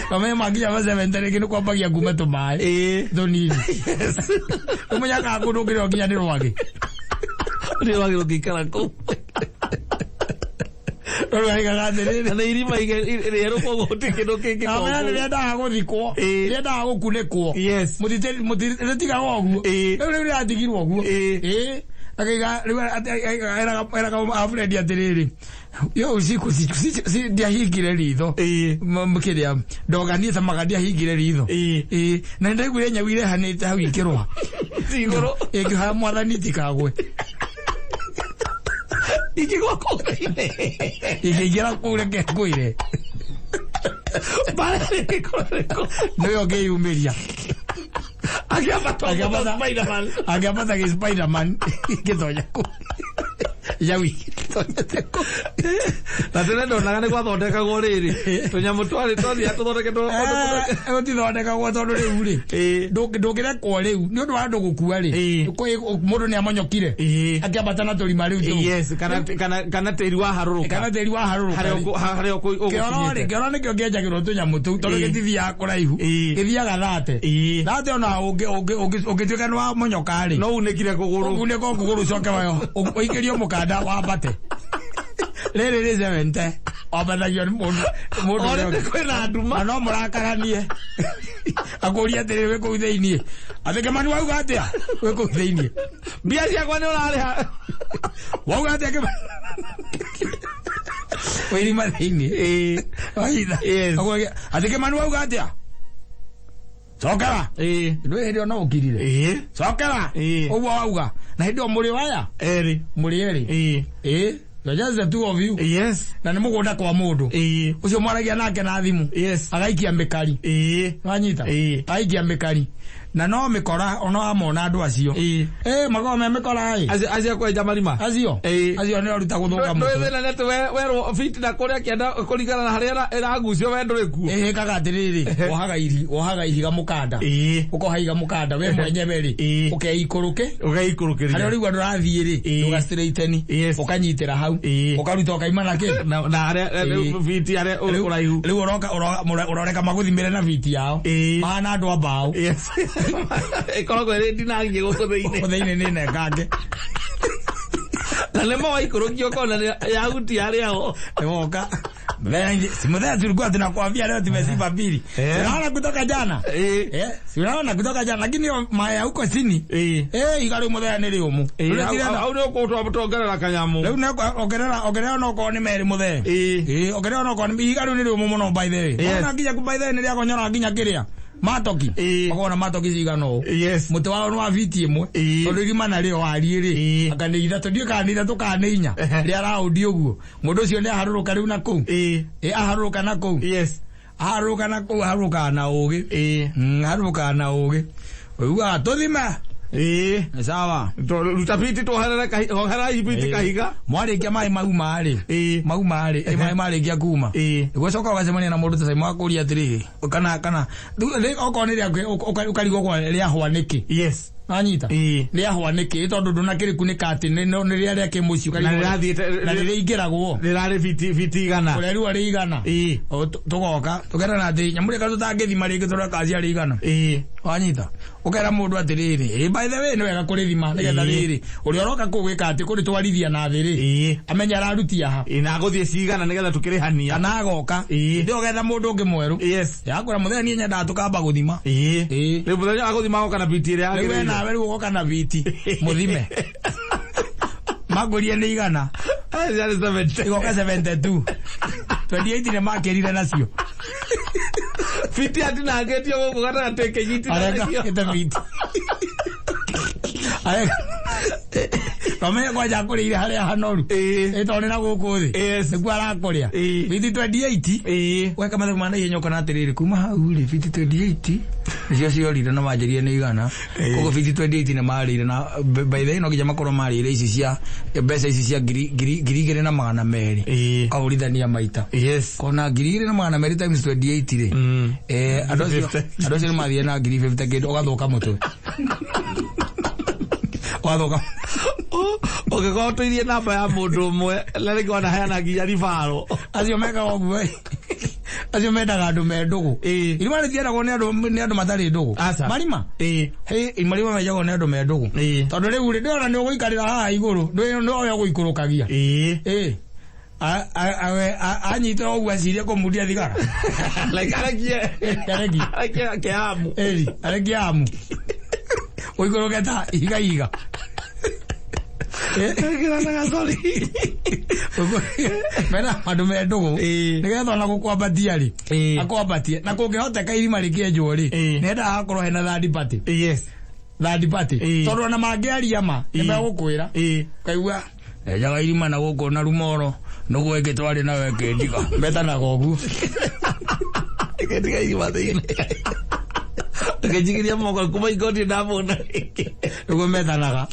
Speaker 1: kamenya makinya ma 70 rĩngĩ nĩ kwambagia kuma tũmaĩ tũnini ũmenyaga kũndũ ũngĩrĩo nginya nĩ rwagĩ
Speaker 2: nĩ rwagĩ rũngĩikara kũu
Speaker 1: rũu aigaga atĩrĩrĩ
Speaker 2: na irima rĩerũ koguo gũtirĩ kĩndũ kĩngĩ
Speaker 1: kamenya rĩrĩa gũthikwo rĩrĩa gũkunĩkwo mũtitigaga ũguo rĩu rĩu rĩratigirwo ũguo akaiga rĩu eraga Alfred atĩrĩrĩ yo usiku ndiahingire ritho kĩrĩa ndoga niĩ tamaga ndiahingire ritho na nĩndaiguire nyau irehanĩte hau ikĩrũa
Speaker 2: igũrũ
Speaker 1: ĩngĩhoya mwathani itikagwe
Speaker 2: ikĩgwa kũu thĩinĩ
Speaker 1: ikĩingĩra kũu reke ngwĩre
Speaker 2: mbara ĩngĩkorwo ĩrĩkũ
Speaker 1: nĩwe ũngĩyumĩria
Speaker 2: akĩambata Spiderman
Speaker 1: akĩambata gĩ Spiderman gĩtonya kũu nyau igĩtonyete kũu
Speaker 2: na tene ndonaga nĩ gwathondekagwo rĩrĩ tũnyamũ twarĩ twathiaga tũthondeketwo
Speaker 1: gũtithondekagwo tondũ rĩu rĩ ndũngĩrekwo rĩu nĩ ũndũ wa andũ gũkua rĩ mũndũ nĩ amonyokire akĩambata na tũrima rĩu tũu
Speaker 2: yes kana tĩri waharũrũka
Speaker 1: kana tĩri waharũrũka
Speaker 2: harĩa
Speaker 1: kĩoro rĩ kĩoro nĩkĩo kĩenjagĩrwo tũnyamũ tũu tondũ gĩtithiaga kũraihu gĩthiaga thate thate ona ũngĩtuĩka nĩ wamonyoka rĩ
Speaker 2: no unĩkire kũgũrũ
Speaker 1: unĩke kũgũrũ ũcoke ũikĩrio mũkanda wambate rĩrĩ rĩ 70 wambatagio nĩ mũndũ
Speaker 2: mũndũ kwĩna nduma
Speaker 1: na no mũrakaranie akũria atĩrĩrĩ wĩ kũu thĩiniĩ atĩ Kĩmani wauga atĩa wĩ kũu thĩiniĩ
Speaker 2: mbia ciakwa nĩ ũrarĩha
Speaker 1: wauga atĩa Kĩmani wĩirima thĩiniĩ atĩ Kĩmani wauga atĩa cokera ndwĩ hĩndĩ ĩyo no ũkirire cokera ũguo wauga na hĩndĩ ĩyo mũrĩ waya
Speaker 2: erĩ
Speaker 1: mũrĩ erĩ ĩĩ you're just the two of you
Speaker 2: yes
Speaker 1: na nĩ mũgũnda kwa mũndũ ũcio mwaragia nake na thimũ
Speaker 2: yes
Speaker 1: agaikia mĩkari wanyita agaikia mĩkari Na no mĩkora ona wamona andũ acio.
Speaker 2: Ĩĩ.
Speaker 1: Makoragwo me mĩkora ĩ.
Speaker 2: Acio kwenja marima.
Speaker 1: Acio.
Speaker 2: Ĩĩ.
Speaker 1: Acio nĩ oruta gũthũka
Speaker 2: Ndũĩ
Speaker 1: mũtwe.
Speaker 2: thĩna nĩ atĩ werwo fiti na kũrĩa kĩanda kũringana na harĩa ĩragucio we ndũrĩ kuo.
Speaker 1: Ĩhĩkaga atĩrĩrĩ, wohaga ihiga mũkanda.
Speaker 2: Ĩĩ.
Speaker 1: Ũkoha ihiga mũkanda we mwenyewe rĩ.
Speaker 2: Ĩĩ.
Speaker 1: Ũkeikũrũke.
Speaker 2: Ũgeikũrũkĩria.
Speaker 1: Harĩa ũraigua ndũrathiĩ rĩ,
Speaker 2: Ĩĩ.
Speaker 1: ndũgastraighteni.
Speaker 2: Yes.
Speaker 1: Ũkanyitĩra hau.
Speaker 2: Ĩĩ.
Speaker 1: Ũkaruta ũkaima na kĩ.
Speaker 2: Na harĩa
Speaker 1: Ĩĩ.
Speaker 2: fiti harĩa ũraihu.
Speaker 1: Rĩu ũroka ũroreka magũthimĩre na biti yao.
Speaker 2: Ĩĩ.
Speaker 1: Mahana andũ a mbaũ.
Speaker 2: Yes. Ĩkoragwo ĩrĩ ndinangie gũkũ thĩinĩ.
Speaker 1: Gũkũ thĩinĩ nĩ nengange.
Speaker 2: Na nĩma waikũrũkia ũkona yahutia harĩa ho.
Speaker 1: Nĩwoka. Si mzee tulikuwa tunakwambia leo tumesifa mbili.
Speaker 2: Eh.
Speaker 1: Unaona kutoka jana?
Speaker 2: Ĩĩ.
Speaker 1: Si unaona kutoka jana lakini hiyo maya huko chini.
Speaker 2: Ĩĩ.
Speaker 1: Iga rĩu mũthee nĩ rĩũmũ.
Speaker 2: Ĩĩ,
Speaker 1: Rĩu tirenda-
Speaker 2: hau nĩ ũkũtongerera kanyamũ.
Speaker 1: Rĩu nĩ ongerera no korwo nĩ merĩ mũthee.
Speaker 2: Ĩĩ.
Speaker 1: Ongerera no korwo nĩ ihiga rĩu nĩ rĩũmũ mũno by the way.
Speaker 2: Yes.
Speaker 1: Ona nginya by the way nĩ rĩagonyora nginya kĩrĩa. Matoki.
Speaker 2: Ĩĩ.
Speaker 1: Makoragwo na matoki cigana ũũ.
Speaker 2: Yes.
Speaker 1: Mũtĩ wao nĩ wa biti ĩmwe.
Speaker 2: Ĩĩ.
Speaker 1: Tondũ irima narĩo wariĩ rĩ.
Speaker 2: Ĩĩ.
Speaker 1: Anga nĩ ithatũ ndiũĩ kana nĩ ithatũ kana nĩ inya.
Speaker 2: Ehe.
Speaker 1: Rĩa raũndi ũguo. Mũndũ ũcio nĩ aharũrũka rĩu na kũu.
Speaker 2: Ĩĩ.
Speaker 1: Aharũrũka na kũu.
Speaker 2: Yes.
Speaker 1: Aharũrũka na kũu aharũrũkaga na ũgĩ.
Speaker 2: Ĩĩ.
Speaker 1: Aharũrũkaga na ũgĩ. Ũiguaga tũthime.
Speaker 2: Ĩĩ.
Speaker 1: Nĩ sawa.
Speaker 2: Ruta fiti tuoherere oherera ibiti kahiga.
Speaker 1: Mwarĩkia maĩ mauma rĩ.
Speaker 2: Ĩĩ.
Speaker 1: Mauma rĩ. Maĩ marĩkia kuma.
Speaker 2: Ĩĩ.
Speaker 1: Ũgacoka ũgacemania na mũndũ ta Simon akũria atĩrĩrĩ, kana okorwo nĩ rĩaku ũkarigwo kwa rĩahwa nĩkĩ.
Speaker 2: Yes.
Speaker 1: Nanyita.
Speaker 2: Ĩĩ.
Speaker 1: Rĩahwa nĩkĩ tondũ ndũnakĩrĩkunĩka atĩ nĩ rĩrĩa rĩa kĩmũciĩ
Speaker 2: Na rĩrathiĩte-
Speaker 1: na rĩrĩingĩragwo.
Speaker 2: Rĩrarĩ fiti igana.
Speaker 1: Ũreruo rĩ igana.
Speaker 2: Ĩĩ.
Speaker 1: Tũgoka tũkerana atĩ nyamũ rĩka tũtangĩthima rĩngĩ tũreka ciarĩ igana.
Speaker 2: Ĩĩ.
Speaker 1: Wanyita. Ũkera mũndũ atĩrĩrĩ, by the way nĩ wega kũrĩthima nĩgetha
Speaker 2: Ĩĩ.
Speaker 1: rĩrĩ ũrĩa ũroka kũu gwĩka atĩ kũrĩtwarithia na thĩ rĩ.
Speaker 2: Ĩĩ.
Speaker 1: Amenye ararutia ha.
Speaker 2: Ĩĩ, na agũthiĩ cigana nĩgetha tũkĩrĩhania.
Speaker 1: Kana agoka.
Speaker 2: Ĩĩ.
Speaker 1: Ndĩ ũgetha mũndũ ũngĩ mwerũ.
Speaker 2: Yes.
Speaker 1: Yakwĩra mũthenya niĩ nyendaga tũkamba gũthima.
Speaker 2: Ĩĩ.
Speaker 1: Ĩĩ.
Speaker 2: Rĩu mũthenya wa gũthima agoka na biti ĩrĩa
Speaker 1: Rĩu we
Speaker 2: yagĩrĩire.
Speaker 1: nawe rĩu ũgoka na biti mũthime. Mangũrie nĩ igana.
Speaker 2: Ciarĩ 70.
Speaker 1: Igoka 72. 28 nĩ makĩrire nacio.
Speaker 2: Biti atinangĩtio gũkũ gatagatĩ
Speaker 1: Areka
Speaker 2: ĩkĩnyitithanĩtio.
Speaker 1: ĩte biti. Areka. Kamenya kwanja akũrĩire harĩa hanoru.
Speaker 2: Ĩĩ.
Speaker 1: Ĩ tondũ nĩ na gũkũ thĩ.
Speaker 2: Yes.
Speaker 1: Nĩkuo arakũrĩa.
Speaker 2: Ĩĩ.
Speaker 1: Biti 28.
Speaker 2: Ĩĩ.
Speaker 1: Weka mathabu ma naihenya ũkona atĩrĩrĩ kuma hau rĩ biti 28 nĩcio ciorire na manjĩrire nĩ igana.
Speaker 2: Ĩĩ.
Speaker 1: Koguo biti 28 nĩ marĩire na by the way no nginya makorwo marĩire ici cia mbeca ici cia 2,200.
Speaker 2: Ĩĩ.
Speaker 1: Ũkahũrithania maita.
Speaker 2: Yes.
Speaker 1: Kona 2,200 times 28 rĩ.
Speaker 2: Mm.
Speaker 1: Andũ acio nĩ mathiire na 50 kĩndũ ũgathũka mũtwe. Ũgathũka.
Speaker 2: Ũngĩkorwo ũtũirie namba ya mũndũ ũmwe na rĩngĩ wanaheana nginya ribaro.
Speaker 1: Acio mekaga ũguo ĩ. Acio mendaga andũ me ndũgũ.
Speaker 2: Ĩĩ.
Speaker 1: Irima rĩtiendagwo nĩ andũ matarĩ ndũgũ.
Speaker 2: Aca.
Speaker 1: Marima.
Speaker 2: Ĩĩ.
Speaker 1: Hĩ, marima menjagwo nĩ andũ me ndũgũ.
Speaker 2: Ĩĩ.
Speaker 1: Tondũ rĩu rĩ ndĩrona nĩ ũgũikarĩra haha igũrũ, ndũĩ nĩwe ũgũikũrũkagia.
Speaker 2: Ĩĩ.
Speaker 1: Ĩĩ. Anyitĩra ũguo acirie kũmundia thigara.
Speaker 2: Like arekie.
Speaker 1: Arekie.
Speaker 2: Arekie kĩamu.
Speaker 1: Ĩri, arekie amu. Ũikũrũke ta ihiga ihiga.
Speaker 2: Sorry.
Speaker 1: Mena andũ me ndũgũ.
Speaker 2: Ĩĩ.
Speaker 1: Nĩgetha ona gũkwambatia rĩ.
Speaker 2: Ĩĩ.
Speaker 1: Akwambatie. Na kũngĩhoteka irima rĩkĩenjwo rĩ.
Speaker 2: Ĩĩ.
Speaker 1: Nĩendaga hakorwo hena third party.
Speaker 2: Yes.
Speaker 1: Third party.
Speaker 2: Ĩĩ.
Speaker 1: Tondũ ona mangĩaria ma,
Speaker 2: Ĩĩ.
Speaker 1: nĩmegũkwĩra.
Speaker 2: Ĩĩ.
Speaker 1: Kaigua enjaga irima na gũkũ na rumoro nĩguo ĩngĩ twarĩ nayo ĩkĩndiga. Metanaga ũguo.
Speaker 2: Ĩkĩndiga irima thĩinĩ. Ngĩnjigĩria moko kuma igoti ndamona rĩngĩ.
Speaker 1: Nĩguo metanaga.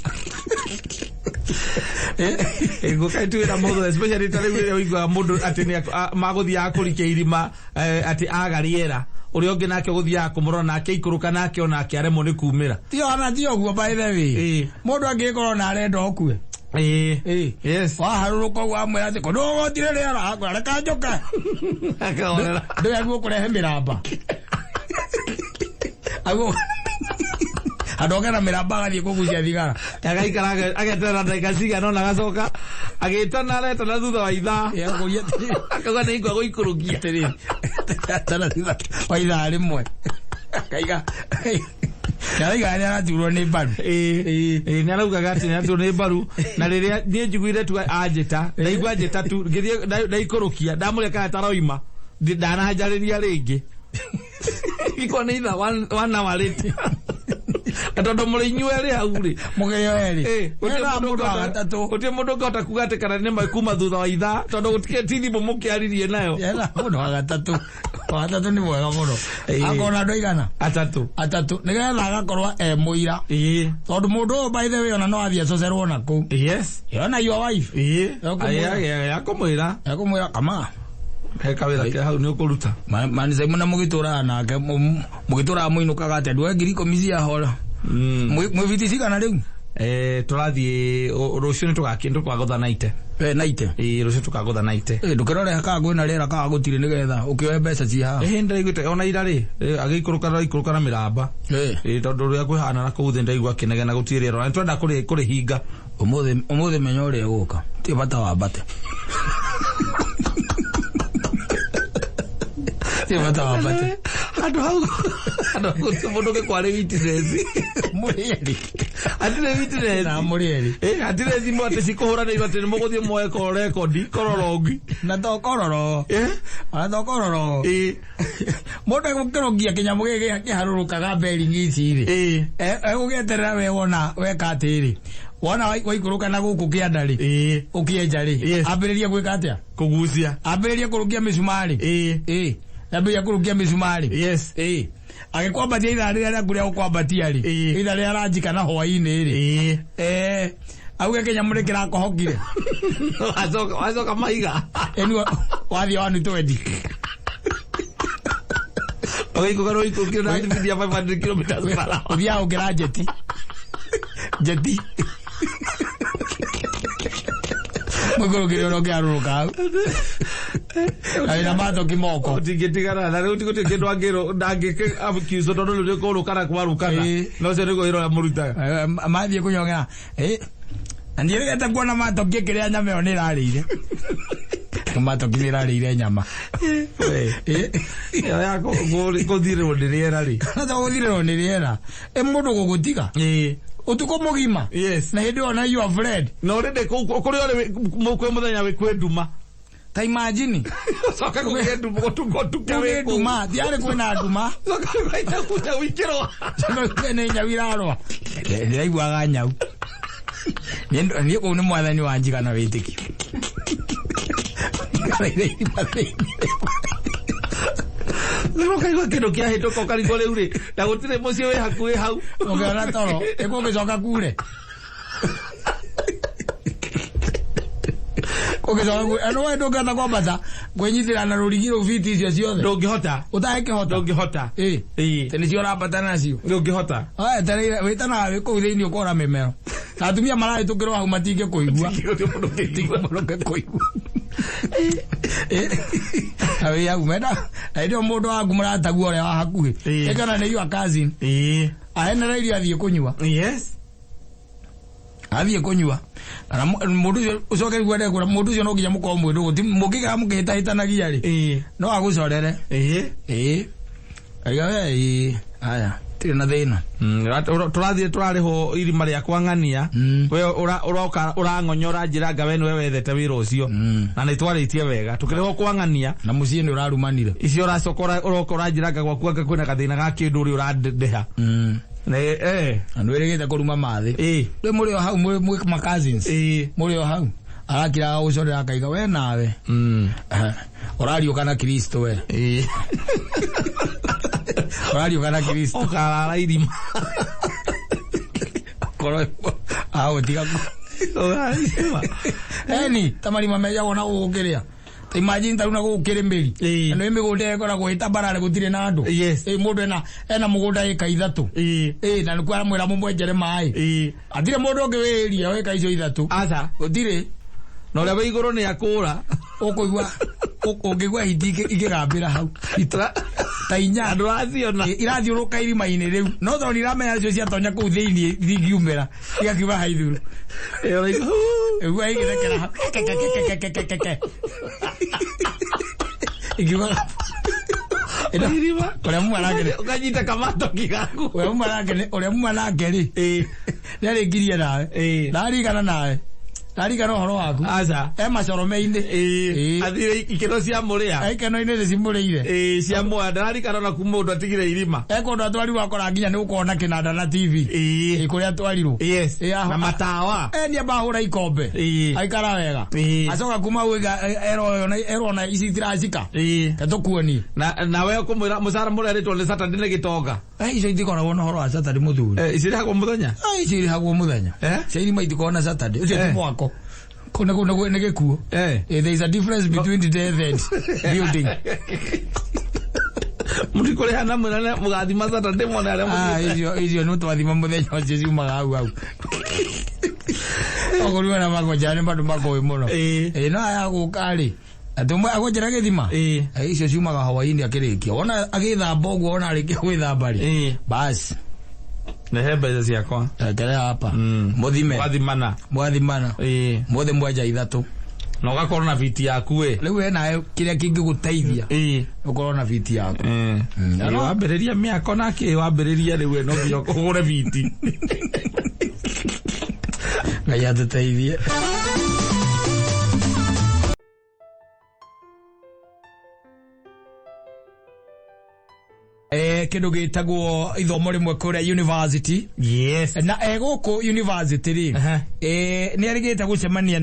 Speaker 2: Ngũkaituĩra mũndũ especially ta rĩu rĩrĩa ũiguaga mũndũ atĩ nĩ magũthiaga kũrikia irima atĩ aga rĩera ũrĩa ũngĩ nake ũgũthiaga kũmũrora nake aikũrũka nake onake aremwo nĩ kumĩra.
Speaker 1: Ti ona ti ũguo by the way.
Speaker 2: Ĩĩ.
Speaker 1: Mũndũ angĩkorwo na arenda ũkue.
Speaker 2: Ĩĩ.
Speaker 1: Ĩĩ.
Speaker 2: Yes.
Speaker 1: Waharũrũka ũguo amwĩra atĩ kũndũ gũgũtire rĩera akwĩra reka njũke.
Speaker 2: Akahorera.
Speaker 1: Ndũĩ aguo kũrehe mĩramba. Aguo andũ oke na mĩramba agathiĩ kũgucia thigara.
Speaker 2: Agaikara ageterera ndagĩka cigana ũna agacoka agĩtana aretana thutha wa ithaa.
Speaker 1: Akũria atĩrĩrĩ.
Speaker 2: Akauga nĩ ingwa gũikũrũkia.
Speaker 1: Atĩrĩrĩ. Atana thutha wa ithaa rĩmwe. Akaiga. Nĩaraiga nĩaraturwo nĩ mbaru.
Speaker 2: Ĩĩ. Ĩĩ nĩ araugaga atĩ nĩ nĩ mbaru na rĩrĩa niĩ njiguire tu anjĩta ndaigua anjĩta tu ngĩthiĩ ndaikũrũkia ndamũrĩa kana taroima ndanahanjarĩria rĩngĩ. Iko nĩ ithaa one hour late. Na tondũ mũrĩ inyuĩ erĩ hau rĩ,
Speaker 1: Mũgĩo erĩ.
Speaker 2: Gũtirĩ
Speaker 1: Ena
Speaker 2: mũndũ
Speaker 1: mũndũ wa
Speaker 2: ũngĩhota-
Speaker 1: gatatũ.
Speaker 2: gũtirĩ mũndũ ũngĩhota kuga atĩ kana nĩ kuma thutha wa ithaa, tondũ gũtikĩ ti thimũ mũkĩaririe nayo.
Speaker 1: Ena mũndũ wa gatatũ. Wa gatatũ nĩ mwega mũno. Akorwo na andũ aigana?
Speaker 2: Atatũ.
Speaker 1: Atatũ. Nĩgetha agakorwo e mũira. Tondũ mũndũ ũyũ by the way ona no athiĩ acocerwo na kũu. Yona your wife. Ekũmwĩra.
Speaker 2: Akũmwĩra.
Speaker 1: Ekũmwĩra kama.
Speaker 2: He kawĩra ke hau nĩ ũkũruta.
Speaker 1: Manisaimu na mũgĩtũraga nake mũgĩtũraga mũinũkaga atĩa ndũe 10,000 cia hora. Mwĩ cigana rĩu?
Speaker 2: Tũrathiĩ rũciũ nĩ tũkagũtha naite.
Speaker 1: Naite.
Speaker 2: Rũciũ tũkagũtha naite.
Speaker 1: Ndũkĩrore kana kwĩna rĩera kana gũtirĩ nĩgetha ũkĩoe mbeca ci haha.
Speaker 2: Ndĩraiguĩte ona ira rĩ, agĩikũrũka ikũrũka na mĩramba. Tondũ ũrĩa kwĩhana na kũu thĩ ndĩraigua akĩnegena gũtirĩ rĩera. Na nĩtwenda kũrĩhinga.
Speaker 1: Ũmũthĩ menya ũrĩa ĩgũka. Ti bata wambate. Ti bata wambate.
Speaker 2: Handũ hau gũtirĩ mũndũ ũngĩkwarĩ witness.
Speaker 1: Mũrĩ erĩ.
Speaker 2: Hatirĩ witness.
Speaker 1: Na mũrĩ erĩ.
Speaker 2: Hatirĩ thimũ atĩ cikũhũranĩirwo atĩ nĩ mũgũthiĩ muoe kororo rekondi, kororo
Speaker 1: Na to kororo. Ona to kororo. Mũndũ egũkĩrũngia kĩnyamũ gĩkĩ kĩharũrũkaga bearing ici rĩ. Egũgĩeterera we wona weka atĩrĩ. Wona waikũrũka na gũkũ kĩanda rĩ. Ũkĩenja rĩ. Ambĩrĩria gwĩka atĩa?
Speaker 2: Kũgucia.
Speaker 1: Ambĩrĩria kũrũngia mĩcumarĩ. Ambĩrĩria kũrũngia mĩcumarĩ. Agĩkwambatia ithaa rĩrĩa rĩaku rĩa gũkwambatia rĩ. Ithaa rĩrĩa aranjika na hwaĩ-inĩ rĩ. Auge kĩnyamũ nĩ kĩrakohokire.
Speaker 2: Wacoka maiga.
Speaker 1: Ĩni wathiĩ 120.
Speaker 2: Ũgaikũrũka na ũikũrũkire na thibidi ya 500 kilometers per hour.
Speaker 1: Ũthiaga ũkĩra njeti. Njeti. Mũikũrũkire ũrĩa ũkĩharũrũka hau. Na wĩna matoki moko.
Speaker 2: Ũtingĩtigana na rĩu gũtirĩ kĩndũ angĩrwo ndangĩke accuse tondũ rĩu nĩ kũrũkana kwarũkana. Na ũcio nĩguo wĩra ũrĩa mũrutaga.
Speaker 1: Mathiĩ kũnyongera. Na ndiĩrĩgĩte kuona matoki ĩkĩrĩa nyama ĩyo nĩ ĩrarĩire. Matoki nĩ ĩrarĩire nyama.
Speaker 2: Ĩyo ya kũthirĩrwo nĩ rĩera rĩ.
Speaker 1: Na to gũthirĩrwo nĩ rĩera. Mũndũ gũgũtiga. Ũtukũ mũgima. Na hĩndĩ ĩyo na your friend.
Speaker 2: Na already kũrĩa ũrĩ kwĩ mũthenya wĩ kwĩ nduma.
Speaker 1: Ta imagine.
Speaker 2: Coka kũgĩe nduma gũtukũ ũtukũ
Speaker 1: Kũgĩe
Speaker 2: wĩ kũu.
Speaker 1: nduma. Tiarĩ kwĩna nduma.
Speaker 2: Coka kũgĩe nyau ikĩrũa.
Speaker 1: Coka kũgĩe nyau irarũa. Ndĩraiguaga nyau. Niĩ kũu nĩ mwathani wa njiga na wĩtĩkio.
Speaker 2: Rĩu ũkaigua kĩndũ kĩahĩtũka ũkarigwo rĩu rĩ, na gũtirĩ mũciĩ wĩ hakuhĩ hau.
Speaker 1: Ũkĩona toro, ĩkũgĩcoka kure. Ũgĩcoka kure. Andũ we ndũngĩhota kwambata kwĩnyitĩra na rũrigi rũu biti icio ciothe.
Speaker 2: Ndũngĩhota.
Speaker 1: Ũtangĩkĩhota.
Speaker 2: Ndũngĩhota.
Speaker 1: Tĩ nĩcio ũrambata nacio.
Speaker 2: Ndũngĩhota.
Speaker 1: Etereire wĩtanaga wĩ kũu thĩinĩ ũkora mĩmero. Na atumia marahĩtũkĩrwo hau matingĩkũigua.
Speaker 2: Mũndũ
Speaker 1: ũngĩkũigua. Na wĩ hau menda. Na hĩndĩ ĩyo mũndũ waku mũrataguo ũrĩa wa hakuhĩ. Ĩkana nĩ your cousin. Ahenereirio athiĩ kũnyua. Athiĩ kũnyua. Kana mũndũ ũcio ũcoke rĩu ende kũra mũndũ ũcio no nginya mũkorwo mwĩ ndũgũ. Mũngĩikara mũkĩhĩtahĩtanagia rĩ. No agũcorere. Aiga we aya. Tirĩ na thĩna.
Speaker 2: Tũrathiĩ tũrarĩhwo irima rĩa kwang'ania. We ũroka ũrang'onyora njĩra anga we nĩwe wethete wĩra ũcio. Na nĩ twarĩtie wega. Tũkĩrĩhwo kwang'ania.
Speaker 1: Na mũciĩ nĩ ũrarumanire.
Speaker 2: Icio ũracoka ũroka ũranjĩra anga gwaku anga kwĩna gathĩna ga kĩndũ ũrĩa ũrandĩha.
Speaker 1: Na nĩwĩrĩgĩte kũruma mathĩ. Rĩu mũrĩ o hau mwĩ ma cousins. Mũrĩ o hau. Arakira gũcorera akaiga we nawe. Ũrariũka na Kristo we. Ũrariũka na Kristo.
Speaker 2: Ũkarara irima.
Speaker 1: Korwo tiga. Eni ta marima mejagwo na gũkũ kĩrĩa. Ta imagine ta rĩu na gũkũ kĩrĩmĩri. Na nĩ mĩgũnda ĩkoragwo ĩtambarare gũtirĩ na andũ. Mũndũ ena mũgũnda ĩka 3. Na nĩkuo aramwĩra mũmwenjere maĩ. Hatirĩ mũndũ ũngĩ wĩ area ĩka icio 3.
Speaker 2: Aca.
Speaker 1: Gũtirĩ.
Speaker 2: Na ũrĩa wĩ igũrũ nĩ akũra.
Speaker 1: Ũkũigua ũngĩigua hiti ikĩgambĩra hau. Ta inya.
Speaker 2: Andũ aciona.
Speaker 1: Irathiũrũka irima-inĩ rĩu. No tondũ iramenya icio ciatonya kũu thĩinĩ itingiumĩra. Igakiuma haithuru. Ĩgua ĩgĩthekera hau. Kekekekekekeke. Ikiuga. Ũrĩa muma nake nĩ.
Speaker 2: Ũkanyita kamatoki gaku.
Speaker 1: Ũrĩa muma nake rĩ. Nĩarĩkirie nawe. Ndarigana nawe. Ndarigana ũhoro waku.
Speaker 2: Aca.
Speaker 1: E macorome-inĩ.
Speaker 2: Ĩĩ. Athire ikeno cia mũrĩa.
Speaker 1: Ikeno-inĩ nĩ cimũrĩire.
Speaker 2: Ĩĩ, cia mwa ndararikana ona kuma mũndũ atigire irima.
Speaker 1: E kũndũ atwarirwo akora nginya nĩ gũkorwo na kĩnanda na TV.
Speaker 2: Ĩĩ.
Speaker 1: Ĩ kũrĩa atwarirwo.
Speaker 2: Yes.
Speaker 1: Ĩ,
Speaker 2: Na matawa.
Speaker 1: E nĩ amba ahũra ikombe.
Speaker 2: Ĩĩ.
Speaker 1: Aikara wega.
Speaker 2: Ĩĩ.
Speaker 1: Acoka kuma hau erwo ona ici itiracika.
Speaker 2: Ĩĩ.
Speaker 1: Ketũkuonie.
Speaker 2: Na we ũkũmwĩra mũcara mũrerĩtwo nĩ Saturday nĩ gĩtonga.
Speaker 1: Icio itikoragwo na ũhoro wa Saturday mũthuri.
Speaker 2: Eh, icirĩhagwo mũthenya.
Speaker 1: Icio irĩhagwo mũthenya.
Speaker 2: Eh?
Speaker 1: Cia irima itikoragwo na Saturday. Ũcio ti
Speaker 2: Eh.
Speaker 1: mwako. Kũu nĩ gĩkuũ.
Speaker 2: Eh.
Speaker 1: There is a difference between death and building.
Speaker 2: Mũtikũrĩhana mwĩrane mũgathima Saturday mwone arĩa
Speaker 1: Ah,
Speaker 2: mũthiĩte.
Speaker 1: icio icio nĩ twathima mũthenya ũcio ciumaga hau hau. Okorwo na magonja nĩ mandũ makoĩ mũno.
Speaker 2: Ĩĩ.
Speaker 1: Ĩ no aya gũka rĩ. Atĩ ũmwe agũnjĩra gĩthima.
Speaker 2: Ĩĩ.
Speaker 1: Icio ciumaga hwaĩ-inĩ akĩrĩkia. Wona agĩthamba ũguo wona arĩkia gwĩthamba rĩ.
Speaker 2: Ĩĩ.
Speaker 1: Basi.
Speaker 2: Rehe mbeca ciakwa.
Speaker 1: Rekere hapa. Mũthime.
Speaker 2: Mũgathimana.
Speaker 1: Mwathimana.
Speaker 2: Ĩĩ.
Speaker 1: Mũthe mwenja ithatũ.
Speaker 2: Na ũgakorwo na biti yaku ĩ.
Speaker 1: Rĩu we nawe kĩrĩa kĩngĩgũteithia
Speaker 2: Ĩĩ.
Speaker 1: ũkorwo na biti yaku.
Speaker 2: Ĩĩ. Wambĩrĩria mĩako na kĩ wambĩrĩria rĩu we no nginya ũgũre biti.
Speaker 1: Ngai atũteithie. Kĩndũ gĩtagwo ithomo rĩmwe kũrĩa university.
Speaker 2: Yes.
Speaker 1: Na gũkũ university rĩ,
Speaker 2: Aha.
Speaker 1: nĩ erĩgĩte gũcemania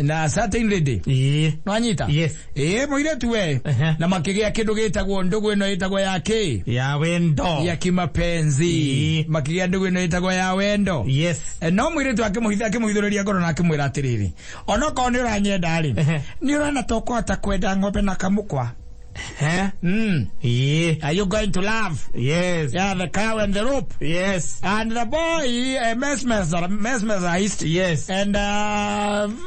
Speaker 1: na certain lady.
Speaker 2: Ĩĩ.
Speaker 1: Nwanyita?
Speaker 2: Yes.
Speaker 1: Mũirĩtu we.
Speaker 2: Aha.
Speaker 1: Na makĩgĩa kĩndũ gĩtagwo ndũgũ ĩno ĩtagwo ya kĩ?
Speaker 2: Ya wendo.
Speaker 1: Ya kimapenzi.
Speaker 2: Ĩĩ.
Speaker 1: Makĩgĩa ndũgũ ĩno ĩtagwo ya wendo.
Speaker 2: Yes.
Speaker 1: No mũirĩtu akĩmũhithũrĩria ngoro na akĩmwĩra atĩrĩrĩ, onokorwo nĩ ũranyenda rĩ,
Speaker 2: Ehe.
Speaker 1: nĩ ũrona ta ũkũhota kwenda ng'ombe na kamũkwa.
Speaker 2: Eh? Ĩĩ.
Speaker 1: Are you going to love?
Speaker 2: Yes.
Speaker 1: Yeah, the cow and the rope.
Speaker 2: Yes.
Speaker 1: And the boy mesmerized.
Speaker 2: Yes.
Speaker 1: And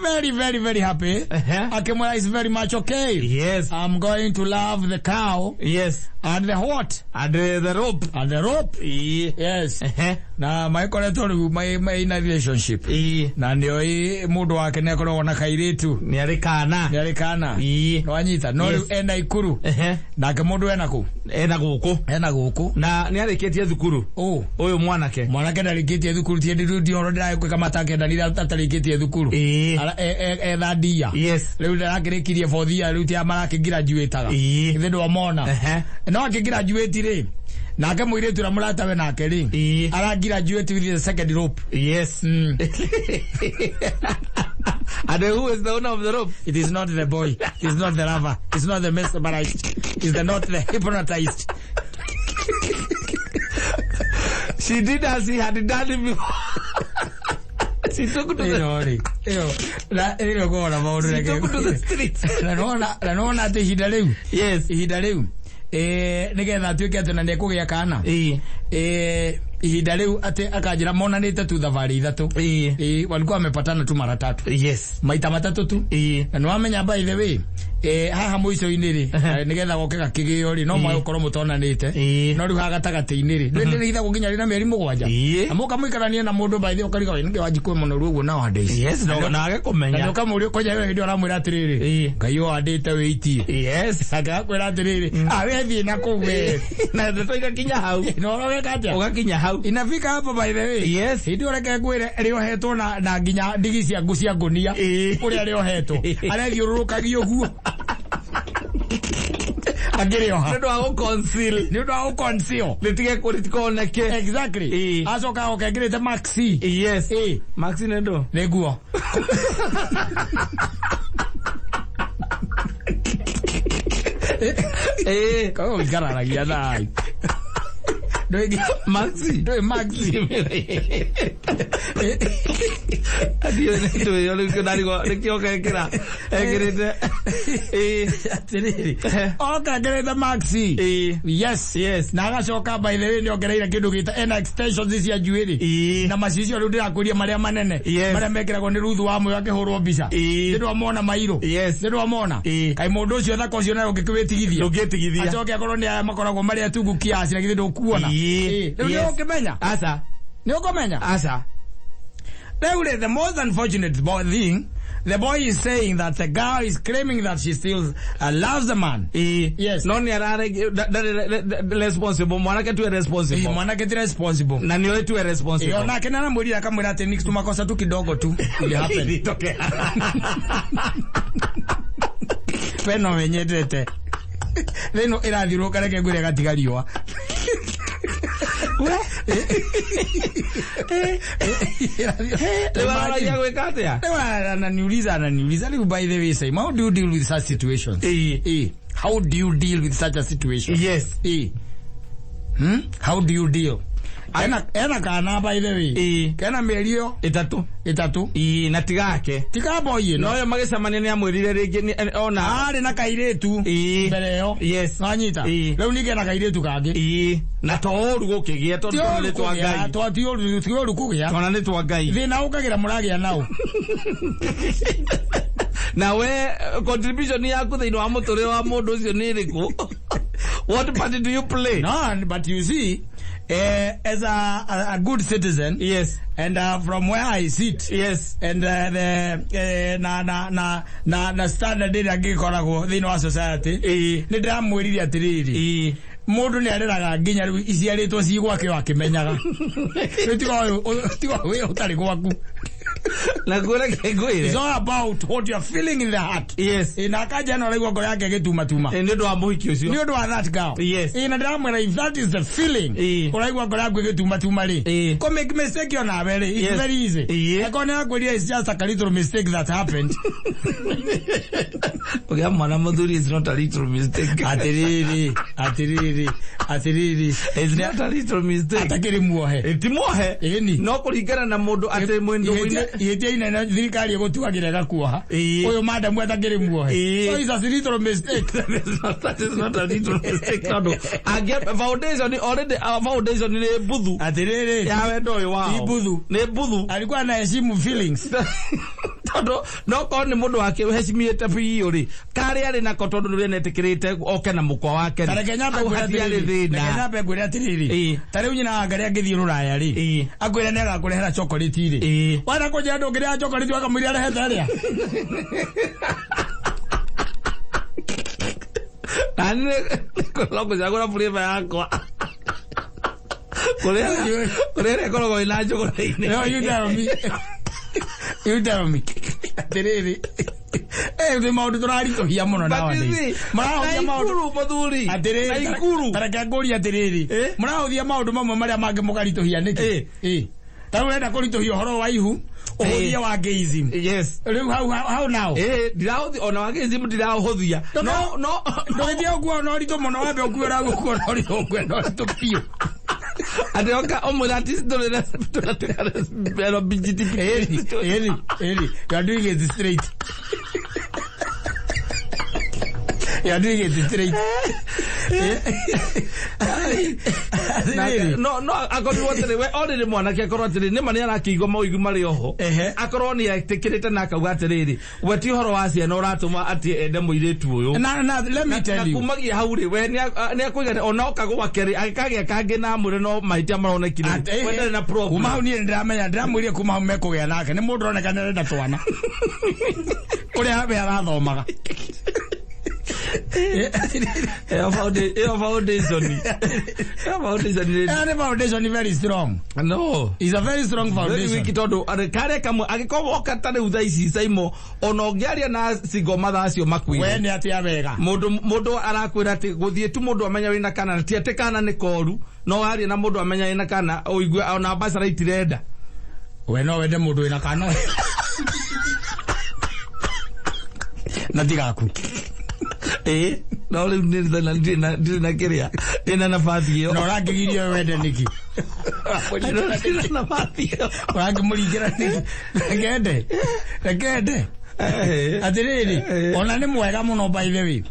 Speaker 1: very, very, very happy.
Speaker 2: Uh-huh.
Speaker 1: Akimwera is very much okay.
Speaker 2: Yes.
Speaker 1: I'm going to love the cow
Speaker 2: Yes.
Speaker 1: and the what?
Speaker 2: And the rope.
Speaker 1: And the rope.
Speaker 2: Ĩĩ.
Speaker 1: Yes.
Speaker 2: Ehe.
Speaker 1: Na maikoretwo rĩu mai in a relationship.
Speaker 2: Ĩĩ.
Speaker 1: Na nĩoĩ mũndũ wake nĩakoragwo na kairĩtu.
Speaker 2: Nĩ arĩ kana.
Speaker 1: Nĩarĩ kana.
Speaker 2: Ĩĩ.
Speaker 1: Nĩwanyita. No
Speaker 2: Yes.
Speaker 1: rĩu ena Ikuru.
Speaker 2: Ehe.
Speaker 1: Nake mũndũ ena kũ?
Speaker 2: Ena gũkũ.
Speaker 1: Ena gũkũ.
Speaker 2: Na nĩ arĩkĩtie thukuru.
Speaker 1: Ũ.
Speaker 2: Ũyũ mwanake.
Speaker 1: Mwanake ndarĩkĩtie thukuru tie ndihoro ndĩragĩkwĩka matakenda atarĩkĩtie thukuru.
Speaker 2: Ĩĩ.
Speaker 1: Etha ndia.
Speaker 2: Yes.
Speaker 1: Rĩu ndarakĩrĩkirie fourth year rĩu tia marakĩgraduateaga.
Speaker 2: Ĩĩ.
Speaker 1: Githĩ ndwamona.
Speaker 2: Ehe.
Speaker 1: No akĩgraduate rĩ, nake mũirĩtu ũrĩa mũratawe nake rĩ,
Speaker 2: Ĩĩ.
Speaker 1: aragraduate with the second rope.
Speaker 2: Yes. And who is the owner of the rope?
Speaker 1: It is not the boy. It is not the lover. It's not the mesmerized. It's the not the hypnotized.
Speaker 2: She did as he had done it before. She took to the,
Speaker 1: Ĩno rĩ, ĩyo, na ĩno ngona maũndũ
Speaker 2: she
Speaker 1: reke.
Speaker 2: took to the streets.
Speaker 1: Na nĩwona atĩ ihinda rĩu,
Speaker 2: Yes.
Speaker 1: ihinda rĩu, nĩgetha atuĩke atĩ na nĩekũgĩa kana.
Speaker 2: Ĩĩ.
Speaker 1: Ihinda rĩu atĩ akanjĩra monanĩte tu thabarĩ ithatũ.
Speaker 2: Ĩĩ.
Speaker 1: Walikuwa wamepatana tu mara tatu.
Speaker 2: Yes.
Speaker 1: Maita matatũ tu.
Speaker 2: Ĩĩ.
Speaker 1: Na nĩwamenya by the way, haha mũico-inĩ rĩ, nĩgetha goke gakĩgĩo rĩ, no mwage gũkorwo mũtonanĩte.
Speaker 2: Ĩĩ.
Speaker 1: No rĩu haha gatagatĩ-inĩ rĩ, nĩrĩhithagwo nginya rĩna mĩeri 7.
Speaker 2: Ĩĩ.
Speaker 1: Na mũka mũikaranie na mũndũ by the way ũkariga nĩkĩ wanjikue mũno ruo ũguo na wandĩici.
Speaker 2: Yes, no, na age
Speaker 1: Na
Speaker 2: kũmenya.
Speaker 1: nĩũkamũria kwanja ĩyo hĩndĩ ĩyo ũramwĩra atĩrĩrĩ,
Speaker 2: Ĩĩ.
Speaker 1: Ngai ũyũ andĩte wĩitie.
Speaker 2: Yes.
Speaker 1: Akakwĩra atĩrĩrĩ, ah we thiĩ na kũu we.
Speaker 2: Na ndeto igakinya hau.
Speaker 1: Na ũrogeka atĩa?
Speaker 2: Ũgakinya hau.
Speaker 1: Inafika hapo by the way.
Speaker 2: Yes.
Speaker 1: Hĩndĩ ĩyo reke ngwĩre rĩohetwo na nginya ndigi cia ngũ cia ngũnia
Speaker 2: Ĩĩ.
Speaker 1: ũrĩa rĩohetwo. Arethiũrũrũkagio ũguo. Akĩrĩoha.
Speaker 2: Nĩ ũndũ wa gũ-conceal.
Speaker 1: Nĩ ũndũ wa gũ-conceal.
Speaker 2: Rĩtige rĩtikoneke.
Speaker 1: Exactly.
Speaker 2: Ĩĩ.
Speaker 1: Acoka oka ekĩrĩte maxi.
Speaker 2: Yes.
Speaker 1: Ĩĩ.
Speaker 2: Maxi nĩ ndũ?
Speaker 1: Nĩ nguo.
Speaker 2: Ĩĩ.
Speaker 1: Koguo ũikaranagia na ndũĩ
Speaker 2: Maxi.
Speaker 1: ndũĩ maxi.
Speaker 2: Ndiũĩ nĩ ndũ ĩyo rĩu ndarigwo nĩkĩo gekĩra ekĩrĩte. Ĩĩ.
Speaker 1: Atĩrĩrĩ. Oka ekĩrĩte maxi.
Speaker 2: Ĩĩ.
Speaker 1: Yes.
Speaker 2: Yes.
Speaker 1: Na agacoka by the way nĩongereire kĩndũ gĩta ena extensions cia njuĩrĩ.
Speaker 2: Ĩĩ.
Speaker 1: Na macicio rĩu ndĩrakwĩria marĩa manene.
Speaker 2: Yes.
Speaker 1: Marĩa mekĩragwo nĩ Ruthu wa Moyo akĩhũrwo mbica.
Speaker 2: Ĩĩ.
Speaker 1: Nĩ ndwamona mairũ.
Speaker 2: Yes.
Speaker 1: Nĩ ndwamona.
Speaker 2: Ĩĩ.
Speaker 1: Kaĩ mũndũ ũcio thaka ũcio nawe ũngĩkĩwĩtigithia.
Speaker 2: Ndũngĩtigithia.
Speaker 1: Acoke akorwo nĩ aya makoragwo marĩ atungu kiasi na githĩ ndũkuona.
Speaker 2: Ĩĩ.
Speaker 1: Rĩu nĩ
Speaker 2: Yes.
Speaker 1: ũkĩmenya.
Speaker 2: Aca.
Speaker 1: Nĩ ũkũmenya.
Speaker 2: Aca.
Speaker 1: Rĩu rĩ the most unfortunate thing The boy is saying that the girl is claiming that she still loves the man. Yes.
Speaker 2: No nĩ arare ndarĩ responsible, mwanake tuwe responsible.
Speaker 1: Mwanake ti responsible.
Speaker 2: Na nĩ oĩ tuwe responsible.
Speaker 1: Onake nĩ aramwĩrire akamwĩra atĩ ni tumakosa tu kidogo tu ili happen.
Speaker 2: Ilitokea.
Speaker 1: We no wenyendete. Rĩno ĩrathirũka, reke ngwĩre gatiga riũa.
Speaker 2: Rĩu araragia gwĩka atĩa?
Speaker 1: Rĩu ananiuliza rĩu, by the way, Simon, how do you deal with such situations? How do you deal with such a situation?
Speaker 2: Yes.
Speaker 1: How do you deal? Ena kana, by the way, kena mĩeri ĩyo
Speaker 2: 3.
Speaker 1: 3.
Speaker 2: Ĩĩ, na tigake.
Speaker 1: Tikaboyi.
Speaker 2: No yo magĩcemania nĩ amwĩrire rĩngĩ ona
Speaker 1: arĩ na kairĩtu mbere ĩyo. Wanyita? Rĩu ningĩ ena kairĩtu kangĩ.
Speaker 2: Ĩĩ, na to ũru gũkĩgĩa tondũ nĩ twa Ngai.
Speaker 1: Ti ũru kũgĩa.
Speaker 2: Twana nĩ twa Ngai.
Speaker 1: Thĩna ũkagĩra mũragĩa nao.
Speaker 2: Na we contribution yaku thĩinĩ wa mũtũrĩre wa mũndũ ũcio nĩ ĩrĩkũ? What part do you play?
Speaker 1: No, but you see, as a good citizen, and from where I sit, and the na standard ĩrĩa ngĩkoragwo thĩinĩ wa society, nĩ ndĩramwĩrire atĩrĩrĩ, mũndũ nĩ areraga nginya rĩu iciarĩtwo ci gwake o akĩmenyaga. Rĩu tiga ũyũ, tiga ũyũ ũtarĩ gwaku.
Speaker 2: Na ngwĩre ngwĩre.
Speaker 1: It's all about what you are feeling in the heart. Na akanja no araigua ngoro yake ĩgĩtumatuma.
Speaker 2: Nĩ ũndũ wa mũhiki ũcio.
Speaker 1: Nĩ ũndũ wa that girl. Na ndĩramwĩra, if that is the feeling, ũraigua ngoro yaku ĩgĩtumatuma rĩ, ko make mistake onawe rĩ, it's very easy. Angĩkorwo nĩ akwĩrire it's just a little mistake that happened.
Speaker 2: Kũgĩa mwana, mũthuri, is not a little mistake.
Speaker 1: Atĩrĩrĩ, atĩrĩrĩ, atĩrĩrĩ.
Speaker 2: It's not a little mistake.
Speaker 1: Atakĩrĩ muohe.
Speaker 2: Ti muohe.
Speaker 1: Ĩni.
Speaker 2: No kũringana na mũndũ atĩ mwĩ ndũgũ-inĩ.
Speaker 1: Ihĩtia inene thirikari ĩgũtuagĩra ĩgakuoha. Ũyũ madamu atakĩrĩ muohe. So it's a little mistake.
Speaker 2: That is not a little mistake, tondũ angĩ foundation already, foundation nĩ mbuthu
Speaker 1: Atĩrĩrĩ.
Speaker 2: ya wendo ũyũ wao.
Speaker 1: Ti mbuthu.
Speaker 2: Nĩ mbuthu.
Speaker 1: Alikuwa anaheshimu feelings.
Speaker 2: Tondũ no korwo nĩ mũndũ wake hecimiĩte biũ rĩ, karĩa arĩ nako, tondũ nĩ etĩkĩrĩte oke na mũkwa wake rĩ,
Speaker 1: Tareke nyambe
Speaker 2: hau
Speaker 1: ngwĩre
Speaker 2: hatiarĩ
Speaker 1: atĩrĩrĩ, reke
Speaker 2: thĩna.
Speaker 1: nyambe ngwĩre atĩrĩrĩ, ta rĩu nyina wa Ngarĩ angĩthiĩ rũraya rĩ, akwĩre nĩ agakũrehera chocolate rĩ, wana kũnjĩra ndũngĩrĩa chocolate wakamwĩra arehete arĩa.
Speaker 2: Na nĩ no kũcagũra flavour yakwa kũrĩa kũrĩa ĩrĩa ĩkoragwo ĩna njũgũra-inĩ.
Speaker 1: No, you tell me. You tell me. Atĩrĩrĩ. Nĩ maũndũ tũraritũhia mũno
Speaker 2: But you
Speaker 1: nowadays.
Speaker 2: see,
Speaker 1: Marahũthia maũndũ.
Speaker 2: Naikuru, mũthuri.
Speaker 1: Atĩrĩrĩ,
Speaker 2: Naikuru.
Speaker 1: tareke ngũrie atĩrĩrĩ. Mũrahũthia maũndũ mamwe marĩa mangĩ mũkaritũhia nĩkĩ? Ta rĩu ũrenda kũritũhia ũhoro wa ihu, ũhũthie wa gayism. Rĩu how now?
Speaker 2: Ndirahũthia ona wa gĩcimu, ndirahũthia. No, no.
Speaker 1: Ndũgĩthiĩ ũkuo na ũritũ mũno, wambe ũkue ũrĩa ũkuo na ũritũ, ũkue na ũritũ biũ.
Speaker 2: Atĩ oka ũmwĩra atĩ tũrĩ LBGT.
Speaker 1: Ĩni, ĩni, ĩni. You are doing it straight. You are doing it straight. Atĩrĩrĩ.
Speaker 2: No akorirwo atĩrĩ, we already mwanake akorwo atĩrĩ nĩma nĩ arakĩigua maũigu marĩ oho, akorwo nĩ etĩkĩrĩte na akauga atĩrĩrĩ, we ti ũhoro wa ciana ũratũma atĩ ende mũirĩtu ũyũ.
Speaker 1: Na let me
Speaker 2: Na
Speaker 1: tell you.
Speaker 2: kumagia hau rĩ, we nĩ akũiga ona oka gwake rĩ, agĩkagĩa kangĩ na amwĩre no mahĩtia maronekire rĩ, we ndarĩ na problem.
Speaker 1: Kuma hau niĩ nĩndĩramenya, ndĩramwĩrire kuma hau mekũgĩa nake nĩ mũndũ ũroneka nĩ arenda twana ũrĩa we arathomaga.
Speaker 2: Ĩyo foundation rĩ.
Speaker 1: Ĩyo nĩ foundation very strong.
Speaker 2: No.
Speaker 1: Is a very strong
Speaker 2: Very
Speaker 1: foundation.
Speaker 2: weak, tondũ karĩa kamwe angĩkorwo woka ta rĩu thaa ici, Saimo, ona ũngĩaria na single mother acio
Speaker 1: We
Speaker 2: makuire
Speaker 1: nĩ atĩa wega.
Speaker 2: Mũndũ arakwĩra atĩ gũthiĩ tu mũndũ amenya wĩna kana, ti atĩ kana nĩ koru, no waria na mũndũ amenya wĩna kana, ũigue ona mbacara itirenda.
Speaker 1: We no wende mũndũ wĩna kana na tigaku?
Speaker 2: Ĩĩ, no rĩu ndirĩ na kĩrĩa, ndirĩ na nabathi ĩyo.
Speaker 1: Na ũrangĩgiria wende nĩkĩ?
Speaker 2: Ndirĩ na nabathi ĩyo.
Speaker 1: Ũrangĩmũringĩra nĩkĩ? Rekende, rekende. Atĩrĩrĩ, ona nĩ mwega mũno, by the way.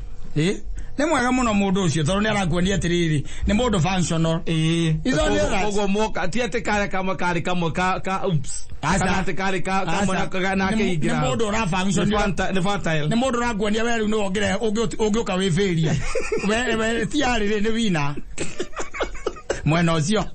Speaker 1: Nĩ mwega mũno mũndũ ũcio, tondũ nĩ arakuonia atĩrĩrĩ, nĩ mũndũ functional. It's only that.
Speaker 2: Koguo mwoka ti atĩ karĩa kamwe karĩ kamwe ka oops.
Speaker 1: Aca.
Speaker 2: Kana atĩ karĩ kamwe
Speaker 1: Aca.
Speaker 2: nake
Speaker 1: Nĩ
Speaker 2: ingĩra.
Speaker 1: mũndũ ũra function.
Speaker 2: Nĩ fertile.
Speaker 1: Nĩ mũndũ ũrakuonia we rĩu nĩwe ũngĩũka wĩ failure. We ti arĩrĩ nĩ wina mwena ũcio.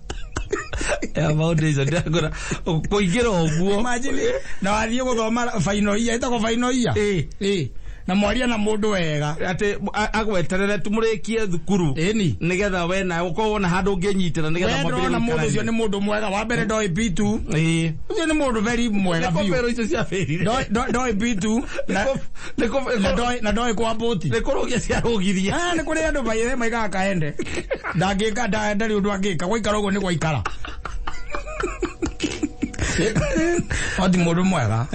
Speaker 2: Ya foundation ndĩrakũra kũingĩra ũguo.
Speaker 1: Imagine na wathiĩ gũthoma final year, ĩtagwo final year.
Speaker 2: Ĩĩ.
Speaker 1: Ĩĩ. Na mwaria na mũndũ wega.
Speaker 2: Atĩ agweterere tu mũrĩkie thukuru.
Speaker 1: Ĩni.
Speaker 2: Nĩgetha we nawe ũkorwo wona handũ ũngĩnyitĩra nĩgetha
Speaker 1: We
Speaker 2: mwambĩrĩrie
Speaker 1: ndĩrona mũndũ ũcio nĩ
Speaker 2: gũikarania.
Speaker 1: mũndũ mwega. Wa mbere ndoĩ P2.
Speaker 2: Ĩĩ.
Speaker 1: Ũcio nĩ mũndũ very mwega
Speaker 2: Nĩ
Speaker 1: biũ.
Speaker 2: kũbĩrwo icio ciabĩrire.
Speaker 1: Ndoĩ P2 na na ndoĩ na ndoĩ kwa bũti.
Speaker 2: Nĩ kũrũgia ciarũgirie.
Speaker 1: Ah, nĩ kũrĩ andũ baithe maigaga kaende. Ndangĩka ndarĩ ũndũ angĩka. Gwaikara ũguo nĩ gwaikara. No ti mũndũ mwega.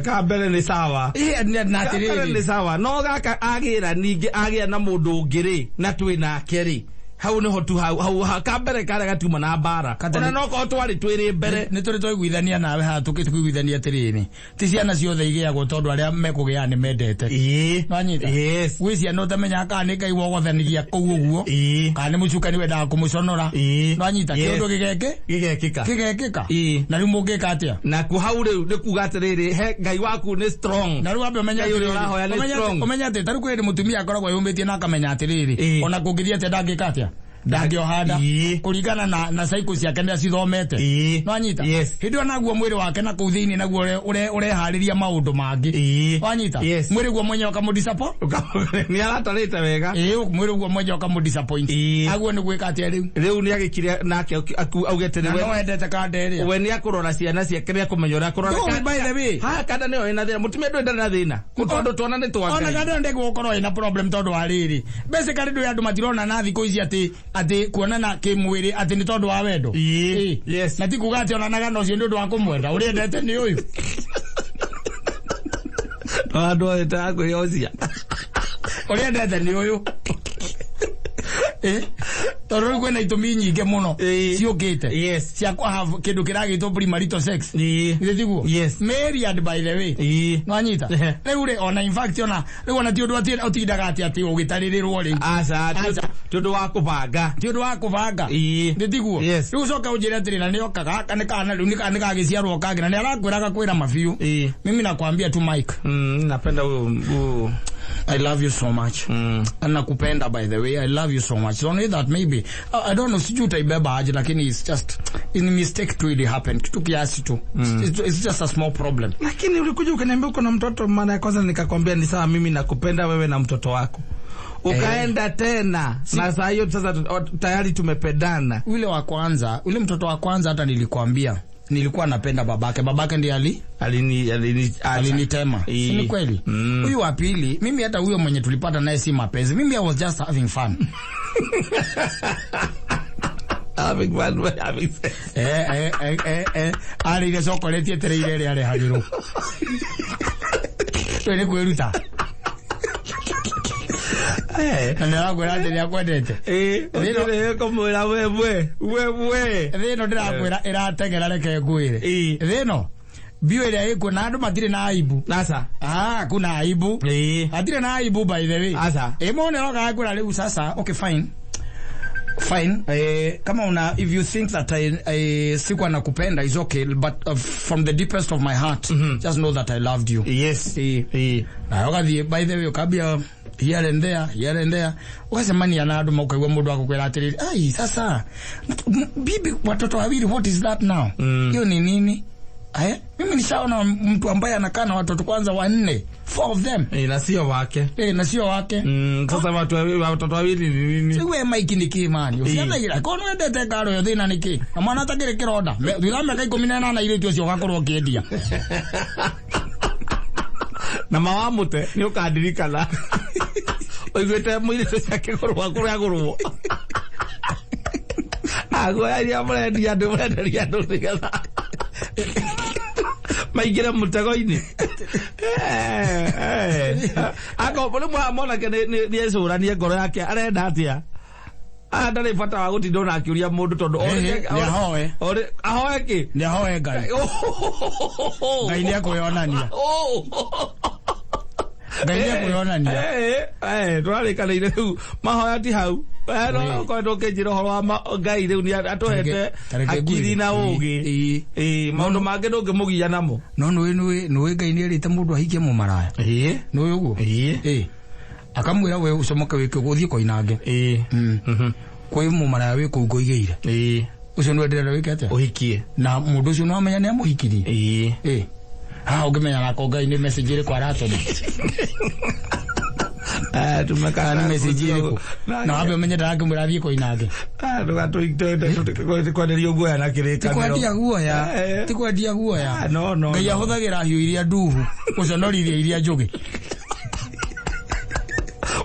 Speaker 2: Ka mbere nĩ sawa.
Speaker 1: Ĩĩ, na
Speaker 2: Ka mbere nĩ
Speaker 1: atĩrĩrĩ.
Speaker 2: sawa no gaka agĩra ningĩ agĩa na mũndũ ũngĩ rĩ na twĩ nake rĩ hau nĩho tu hau hau ka mbere karĩa gatiuma na mbara
Speaker 1: Kata
Speaker 2: ona
Speaker 1: nĩ-
Speaker 2: no korwo twarĩ twĩrĩ mbere.
Speaker 1: Nĩ tũrĩ twaiguithania nawe haha tũkĩiguithania atĩrĩrĩ, ti ciana ciothe igĩagwo tondũ arĩa mekũgĩa nĩ mendete.
Speaker 2: Ĩĩ.
Speaker 1: Nwanyita?
Speaker 2: Yes.
Speaker 1: Gwĩ ciana ũtamenyaga kana nĩ Ngai wogothanigia kũu ũguo,
Speaker 2: Ĩĩ.
Speaker 1: kana nĩ mũcukani wendaga kũmũconora.
Speaker 2: Ĩĩ.
Speaker 1: Nwanyita?
Speaker 2: Yes.
Speaker 1: Kĩũndũ gĩgekĩ
Speaker 2: Gĩgekĩka.
Speaker 1: gĩgekĩka.
Speaker 2: Ĩĩ.
Speaker 1: Na rĩu mũngĩka atĩa?
Speaker 2: Na ku hau rĩu nĩ kuga atĩrĩrĩ, he Ngai waku nĩ strong.
Speaker 1: Na rĩu wambe ũmenye
Speaker 2: Ngai ũrĩa
Speaker 1: atĩrĩrĩ,
Speaker 2: ũrahoya nĩ strong.
Speaker 1: ũmenye atĩ ta rĩu kwĩ hĩndĩ mũtumia akoragwo eyũmbĩtie na akamenya atĩrĩrĩ,
Speaker 2: Ĩĩ.
Speaker 1: ona kũngĩthiĩ atĩa ndangĩka atĩa, ndangĩohanda
Speaker 2: Ĩĩ.
Speaker 1: kũringana na cycle ciake nĩ acithomete.
Speaker 2: Ĩĩ.
Speaker 1: Nwanyita?
Speaker 2: Yes.
Speaker 1: Hĩndĩ ĩyo naguo mwĩrĩ wake na kũu thĩinĩ naguo ũreharĩria maũndũ mangĩ.
Speaker 2: Ĩĩ.
Speaker 1: Nwanyita?
Speaker 2: Yes.
Speaker 1: Mwĩrĩ guo mwenyewe ũkamũdisappoint.
Speaker 2: Nĩ aratarĩte wega.
Speaker 1: Ĩĩ, mwĩrĩ guo mwenyewe ũkamũdisappoint.
Speaker 2: Ĩĩ.
Speaker 1: Aguo nĩ gwĩka atĩa rĩu?
Speaker 2: Rĩu nĩ agĩkire nake augĩte
Speaker 1: Na
Speaker 2: nĩ
Speaker 1: no wendete kanda ĩrĩa.
Speaker 2: we nĩ akũrora ciana ciake nĩ akũmenya ũrĩa akũrora.
Speaker 1: No, by the way.
Speaker 2: Haha kanda nĩyo ĩna thĩna, mũtumia ndũrĩ ndarĩ na thĩna tondũ twana nĩ twa
Speaker 1: Ona
Speaker 2: Ngai.
Speaker 1: kanda ndegwo gũkorwo ĩna problem tondũ wa rĩrĩ. Basically ndũĩ andũ matirona na thikũ ici atĩ kuonana kĩmwĩrĩ atĩ nĩ tondũ wa wendo.
Speaker 2: Ĩĩ.
Speaker 1: Ĩĩ.
Speaker 2: Yes.
Speaker 1: Na ti kuga atĩ onanaga na ũcio nĩ ũndũ wa kũmwenda, ũrĩa endete nĩ ũyũ.
Speaker 2: No andũ othe ta kwĩyocia.
Speaker 1: Ũrĩa endete nĩ ũyũ. Ĩĩ. Tondũ rĩu kwĩna itũmi nyingĩ mũno
Speaker 2: Ĩĩ.
Speaker 1: ciũkĩte
Speaker 2: Yes.
Speaker 1: cia kũ have kĩndũ kĩragĩtwo premarital sex.
Speaker 2: Ĩĩ.
Speaker 1: Githĩ tiguo?
Speaker 2: Yes.
Speaker 1: Married by the way.
Speaker 2: Ĩĩ.
Speaker 1: Nwanyita?
Speaker 2: Ehe.
Speaker 1: Rĩu rĩ ona in fact ona rĩu ona ti ũndũ atĩ ũtindaga atĩ atĩ ũgĩtarĩrĩrwo rĩu.
Speaker 2: Aca,
Speaker 1: Aca.
Speaker 2: ti ũndũ wa kũbanga.
Speaker 1: Ti ũndũ wa kũbanga.
Speaker 2: Ĩĩ.
Speaker 1: Nĩ tiguo?
Speaker 2: Yes.
Speaker 1: Rĩu ũcoke ũnjĩre atĩrĩ na nĩoka gaka nĩ kana rĩu nĩ gagĩciarwo kangĩ na nĩ arakwĩra agakwĩra mabiũ.
Speaker 2: Ĩĩ.
Speaker 1: Mimi nakwambia tu Mike,
Speaker 2: Napenda huyo.
Speaker 1: I love you so much. Nakupenda by the way, I love you so much. It's only that maybe I don't know, sijui utaibeba aje, lakini it's just in mistake tu ili happen kitu kiasi tu. It's just a small problem.
Speaker 2: Lakini ulikuja ukaniambia uko na mtoto mara ya kwanza, nikakwambia ni sawa, mimi nakupenda wewe na mtoto wako. Ukaenda tena na saa hiyo sasa tayari tumependana.
Speaker 1: Ule wa kwanza, ule mtoto wa kwanza hata nilikwambia nilikuwa napenda babake. Babake ndiye ali
Speaker 2: Alini alini
Speaker 1: alinitema. Si ni kweli? Huyu wa pili, mimi hata huyo mwenye tulipata naye si mapenzi. Mimi I was just having fun.
Speaker 2: Having fun, having sex.
Speaker 1: Arĩire chocolate etereire ĩrĩa arehagĩrwo. Rĩu nĩ kwĩruta. Na nĩ arakwĩra atĩ nĩ akwendete.
Speaker 2: Ĩĩ, kũmwĩra we we we we.
Speaker 1: Thĩ ĩno ndĩrakwĩra ĩrateng'era reke ngwĩre.
Speaker 2: Ĩĩ.
Speaker 1: Thĩ ĩno biũ ĩrĩa ĩkuo na andũ matirĩ na aibu.
Speaker 2: Nasa.
Speaker 1: Ah, kuna aibu.
Speaker 2: Ĩĩ.
Speaker 1: Hatirĩ na aibu by the way.
Speaker 2: Asa.
Speaker 1: Ĩ mũndũ nĩaroka agakwĩra rĩu sasa, okay fine. Fine. Kama una if you think that I sikuwa nakupenda is okay, but from the deepest of my heart, just know that I loved you.
Speaker 2: Yes. Ĩĩ.
Speaker 1: Na ũgathiĩ by the way ũkambia here and there, here and there. Ũgacemania na andũ ũkaigua mũndũ agũkwĩra atĩrĩrĩ, ai sasa bibi watoto wawili, what is that now? Hiyo ni nini? Mimi nishaona mtu ambaye anakaa na watoto kwanza wanne, 4 of them.
Speaker 2: Na sio wake.
Speaker 1: Na sio wake.
Speaker 2: Sasa watu wawili, watoto wawili ni nini?
Speaker 1: Siwe Mike ni kĩ mani ũciana ira korwo nĩwendete ngaro ĩyo thĩna nĩ kĩ na mwana atakĩrĩ kĩronda thutha wa mĩaka 18 airĩtu acio ũgakorwo ũkĩendia.
Speaker 2: Na mawamũte nĩ ũkandirikana. Ũiguĩte mũirĩtu ũcio akĩgũrwo kũrĩa agũrwo. Aguoya iria mũrendia andũ mũrenderia andũ nĩgetha maingĩre mũtego-inĩ. Akorwo rĩmwe mwanake nĩ ecũranie ngoro yake arenda atĩa. Aya ndarĩ bata wa gũtinda ona akĩũria mũndũ tondũ
Speaker 1: Nĩ ahoe.
Speaker 2: ahoe kĩ?
Speaker 1: Nĩ ahoe Ngai. Ngai nĩ ekwĩonania. Ngai nĩ ekwĩonania.
Speaker 2: Tũrarĩkanĩire rĩu mahoya ti hau. No ũkoretwo ũkĩnjĩra ũhoro wa Ngai rĩu nĩ atũhete hakiri na ũgĩ. Maũndũ mangĩ ndũngĩmũgia namo.
Speaker 1: No nĩũĩ Ngai nĩ erĩte mũndũ ahikie mũmaraya. Nĩũĩ ũguo? Akamwĩra we ũcomoke wĩke ũguo ũthiĩ koinange. Kwĩ mũmaraya wĩ kũu ngũigĩire. Ũcio nĩwe ndĩrenda wĩke atĩa?
Speaker 2: Ũhikie.
Speaker 1: Na mũndũ ũcio no amenya nĩ amũhikirie.
Speaker 2: Ĩĩ.
Speaker 1: Ĩ haha ũngĩmenya nako Ngai nĩ message ĩrĩkũ aratũma.
Speaker 2: Eh, tumeka
Speaker 1: Kana nĩ message ĩrĩkũ na wambe ũmenye ndarakĩmwĩra athiĩ koinange.
Speaker 2: Ndũgatũkwenderio guoya na
Speaker 1: Ti
Speaker 2: kĩrĩkanĩro.
Speaker 1: kwendia guoya.
Speaker 2: Eh.
Speaker 1: Ti kwendia guoya.
Speaker 2: Ah, no, no,
Speaker 1: Ngai
Speaker 2: no.
Speaker 1: ahũthagĩra hiũ iria nduhu gũconorithia iria njũgĩ.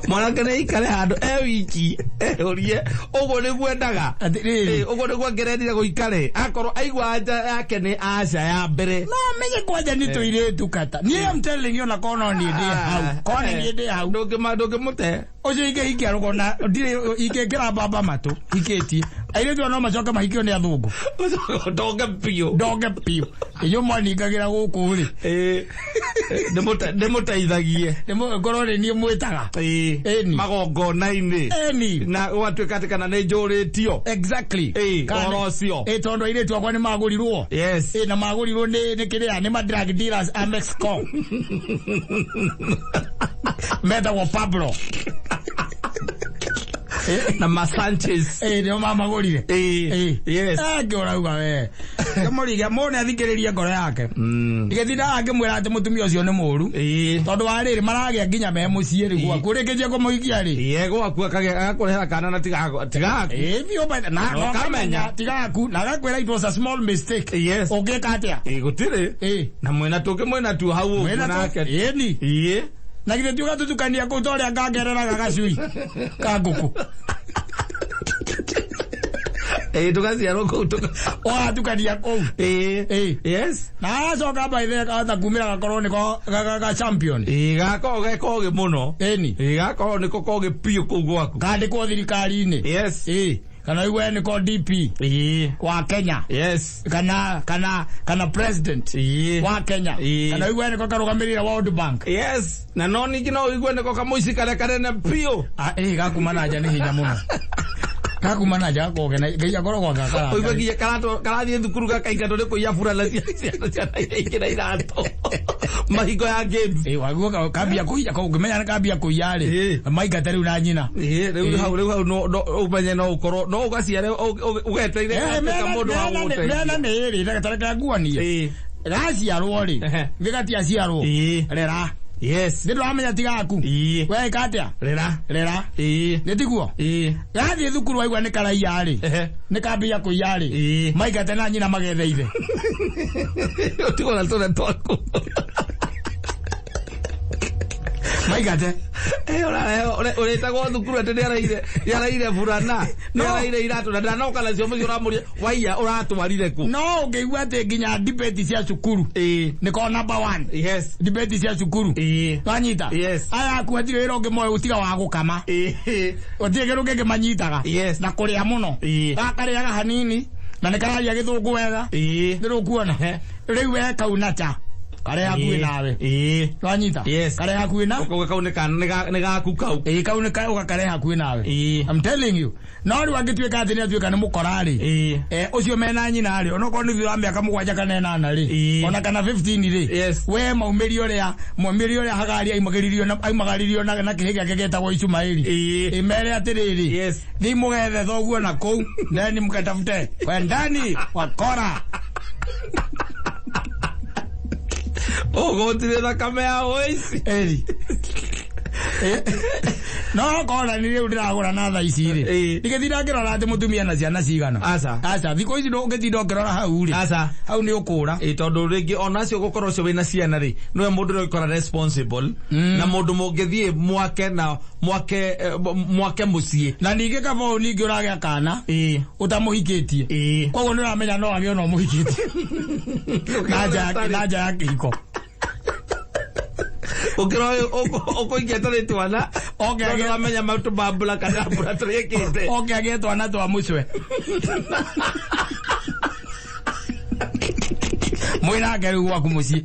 Speaker 2: Mwanake nĩ aikare handũ e wiki ehurie ũguo nĩguo endaga.
Speaker 1: Atĩrĩrĩ.
Speaker 2: Ĩ, ũguo nĩguo ngerendire gũikare akorwo aigua anja yake nĩ aca ya mbere.
Speaker 1: No menye kwanja nĩ tũirĩtu kata. Niĩ am telling you na kono niĩ ndĩ hau. Kono niĩ ndĩ hau.
Speaker 2: Ndũngĩmũte.
Speaker 1: Ũcio ingĩhikia rũgona ndirĩ ingĩkĩra mbamba matũ hikĩtie. Airĩtu aya no macoke mahikio nĩ athũngũ.
Speaker 2: Ndonge biũ.
Speaker 1: Ndonge biũ. Inyuĩ mwaningagĩra gũkũ rĩ.
Speaker 2: Ĩ, ndĩmũteithagie.
Speaker 1: Ngorwo nĩ niĩ mwĩtaga.
Speaker 2: Ĩ,
Speaker 1: Ĩni.
Speaker 2: magongona-inĩ
Speaker 1: Ĩni.
Speaker 2: na gwatuĩka atĩ kana nĩ njũrĩtio.
Speaker 1: Exactly.
Speaker 2: Ĩ,
Speaker 1: Kana-
Speaker 2: ũhoro ũcio.
Speaker 1: Ĩ, tondũ airĩtu akwa nĩ magũrirwo.
Speaker 2: Yes.
Speaker 1: Ĩ, na magũrirwo nĩ kĩrĩa nĩ ma drug dealers a Mexico. Metagwo Pablo.
Speaker 2: Na ma Sanchez.
Speaker 1: Ĩ, nĩo mamagũrire.
Speaker 2: Ĩ,
Speaker 1: Ĩ.
Speaker 2: yes.
Speaker 1: Angĩ ũrauga we. Kĩmũrigia mũne athikĩrĩrie ngoro yake. Ndigĩtinda angĩmwĩra atĩ mũtumia ũcio nĩ mũru.
Speaker 2: Ĩ.
Speaker 1: Tondũ wa rĩrĩ maragĩa nginya me mũciĩ rĩ gwaku ũrĩkĩtie kũmũhikia rĩ.
Speaker 2: Ĩ, gwaku agakũrehera kana na tigaku.
Speaker 1: Ĩ, biũ na
Speaker 2: Na ũkamenya.
Speaker 1: tigaku na agakwĩra it was a small mistake.
Speaker 2: Yes.
Speaker 1: Ũngĩka atĩa?
Speaker 2: Ĩ, gũtirĩ.
Speaker 1: Ĩ.
Speaker 2: Na mwĩna tũngĩ mwĩna tuo hau ũguo
Speaker 1: Mwĩna
Speaker 2: nake.
Speaker 1: Ĩni.
Speaker 2: Ĩ.
Speaker 1: Na githĩ ti ũgatũtukania kũu ta ũrĩa ngangereraga gacui ka ngũkũ.
Speaker 2: Ĩ, tũgaciarwo kũu
Speaker 1: Ũgatukania kũu.
Speaker 2: Ĩ.
Speaker 1: Ĩ.
Speaker 2: Yes.
Speaker 1: Na agacoka baithe kahota kumĩra gakorwo nĩko ga champion.
Speaker 2: Ĩ, gakorwo ge kogĩ mũno.
Speaker 1: Ĩni.
Speaker 2: Ĩ, gakorwo nĩko kogĩ biũ kũu gwaku.
Speaker 1: Kandĩkwo thirikari-inĩ.
Speaker 2: Yes.
Speaker 1: Ĩ. Kana igue nĩko DP
Speaker 2: Ĩ.
Speaker 1: wa Kenya.
Speaker 2: Yes.
Speaker 1: Kana president
Speaker 2: Ĩ.
Speaker 1: wa Kenya.
Speaker 2: Ĩ.
Speaker 1: Kana igue nĩko karũgamĩrĩire World Bank.
Speaker 2: Yes. Na no ningĩ no ũigue nĩko kamũici karĩa kanene biũ.
Speaker 1: Ah, ĩ gakuma na nja nĩ hinya mũno. Gakuma na nja gakoge na Ngai akoragwo agakara.
Speaker 2: Ũigue nginya karathiĩ thukuru gakaingatwo nĩ kũiya burana cia ciana ciana iria ingĩ na iratũ. Mahingo ya games.
Speaker 1: Ĩ waguo kambia kũiya ũngĩmenya nĩ kambia kũiya rĩ.
Speaker 2: Ĩ.
Speaker 1: Maingate rĩu na nyina.
Speaker 2: Ĩ, rĩu hau rĩu hau no ũmenye no ũkorwo no ũgaciare ũgetereire gatuĩka mũndũ wa
Speaker 1: Mena
Speaker 2: gũgũteithia.
Speaker 1: nĩ ĩrĩ reke nguonie.
Speaker 2: Ĩ.
Speaker 1: Gaciarwo rĩ.
Speaker 2: Ehe.
Speaker 1: Gĩgatiaciarwo.
Speaker 2: Ĩ.
Speaker 1: Rera.
Speaker 2: Yes.
Speaker 1: Nĩ ndĩramenya ti gaku.
Speaker 2: Ĩ.
Speaker 1: Weka atĩa?
Speaker 2: Rera.
Speaker 1: Rera.
Speaker 2: Ĩ.
Speaker 1: Nĩ tiguo?
Speaker 2: Ĩ.
Speaker 1: Gathiĩ thukuru waigua nĩ karaiya rĩ.
Speaker 2: Ehe.
Speaker 1: Nĩ kambia kũiya rĩ.
Speaker 2: Ĩ.
Speaker 1: Maingate na nyina magethe ithe.
Speaker 2: Ũtigwo na tũrĩa twaku.
Speaker 1: Maingate.
Speaker 2: Eh, ũrĩtagwo thukuru atĩ nĩaraire burana, nĩaraire iratũ na ndanoka nacio mũciĩ ũramũria waiya ũratwarire kũ?
Speaker 1: No ũngĩigua atĩ nginya debate cia cukuru.
Speaker 2: Ĩ.
Speaker 1: Nĩko number one.
Speaker 2: Yes.
Speaker 1: Debate cia cukuru.
Speaker 2: Ĩ.
Speaker 1: Wanyita?
Speaker 2: Yes.
Speaker 1: Aya aku hatirĩ wĩra ũngĩ moĩ gũtiga wa gũkama.
Speaker 2: Ĩ.
Speaker 1: Gũtirĩ kĩndũ kĩngĩ manyitaga.
Speaker 2: Yes.
Speaker 1: Na kũrĩa mũno.
Speaker 2: Ĩ.
Speaker 1: Gakarĩaga hanini na nĩ kararia gĩthũngũ wega.
Speaker 2: Ĩ.
Speaker 1: Nĩ rũkuona.
Speaker 2: Ehe.
Speaker 1: Rĩu we kau na cha. Karĩa hakuhĩ nawe.
Speaker 2: Ĩ.
Speaker 1: Wanyita?
Speaker 2: Yes.
Speaker 1: Karĩa hakuhĩ na?
Speaker 2: Ũkauga kau nĩ gaku kau.
Speaker 1: Ĩ kau nĩ ũgakarĩa hakuhĩ nawe.
Speaker 2: Ĩ.
Speaker 1: I'm telling you. No rĩu angĩtuĩka atĩ nĩ atuĩka nĩ mũkora rĩ.
Speaker 2: Ĩ.
Speaker 1: Eh, ũcio mena nyina rĩ onokorwo nĩ thutha wa mĩaka mũgwanja kana ĩnana rĩ
Speaker 2: Ĩ.
Speaker 1: ona kana 15 rĩ
Speaker 2: Yes.
Speaker 1: we maumĩrio ũrĩa maumĩrio ũrĩa Hagari aimagĩririo na aimagaririo na kĩhĩ gĩake gĩtagwo Ishumaeli.
Speaker 2: Ĩ.
Speaker 1: Ĩ mere atĩrĩrĩ.
Speaker 2: Yes.
Speaker 1: Thiĩ mũgethe thoguo na kũu then mkatafute wendani wakora.
Speaker 2: Ũgũtire thakame ya ũici.
Speaker 1: Eri. No kona nĩ rĩu ndĩragũra na thaa ici rĩ.
Speaker 2: Ĩ.
Speaker 1: Ndigĩtinda ngĩrora atĩ mũtumia na ciana cigana.
Speaker 2: Aca.
Speaker 1: Aca thikũ ici ndũngĩtinda ũkĩrora hau rĩ.
Speaker 2: Aca.
Speaker 1: Hau nĩ ũkũra.
Speaker 2: Ĩ, tondũ rĩngĩ onacio gũkorwo ũcio wĩna ciana rĩ nĩwe mũndũ ũrĩa ũgĩkora responsible na mũndũ mũngĩthiĩ mwake na mwake mwake mũciĩ.
Speaker 1: Na ningĩ kaba ũũ ningĩ ũragĩa kana
Speaker 2: Ĩ.
Speaker 1: ũtamũhikĩtie.
Speaker 2: Ĩ.
Speaker 1: Koguo nĩ ũramenya no agĩe ona ũmũhikĩtie. Na nja ya kĩhiko.
Speaker 2: Ũkĩrora ũkũingia tũrĩ twana
Speaker 1: Oke,
Speaker 2: tondũ
Speaker 1: agĩe-
Speaker 2: ũramenya matũmambura kana mbura tũrĩkĩte.
Speaker 1: Oke agĩe twana twa mũcwe. Mwĩnake rĩu gwaku mũciĩ.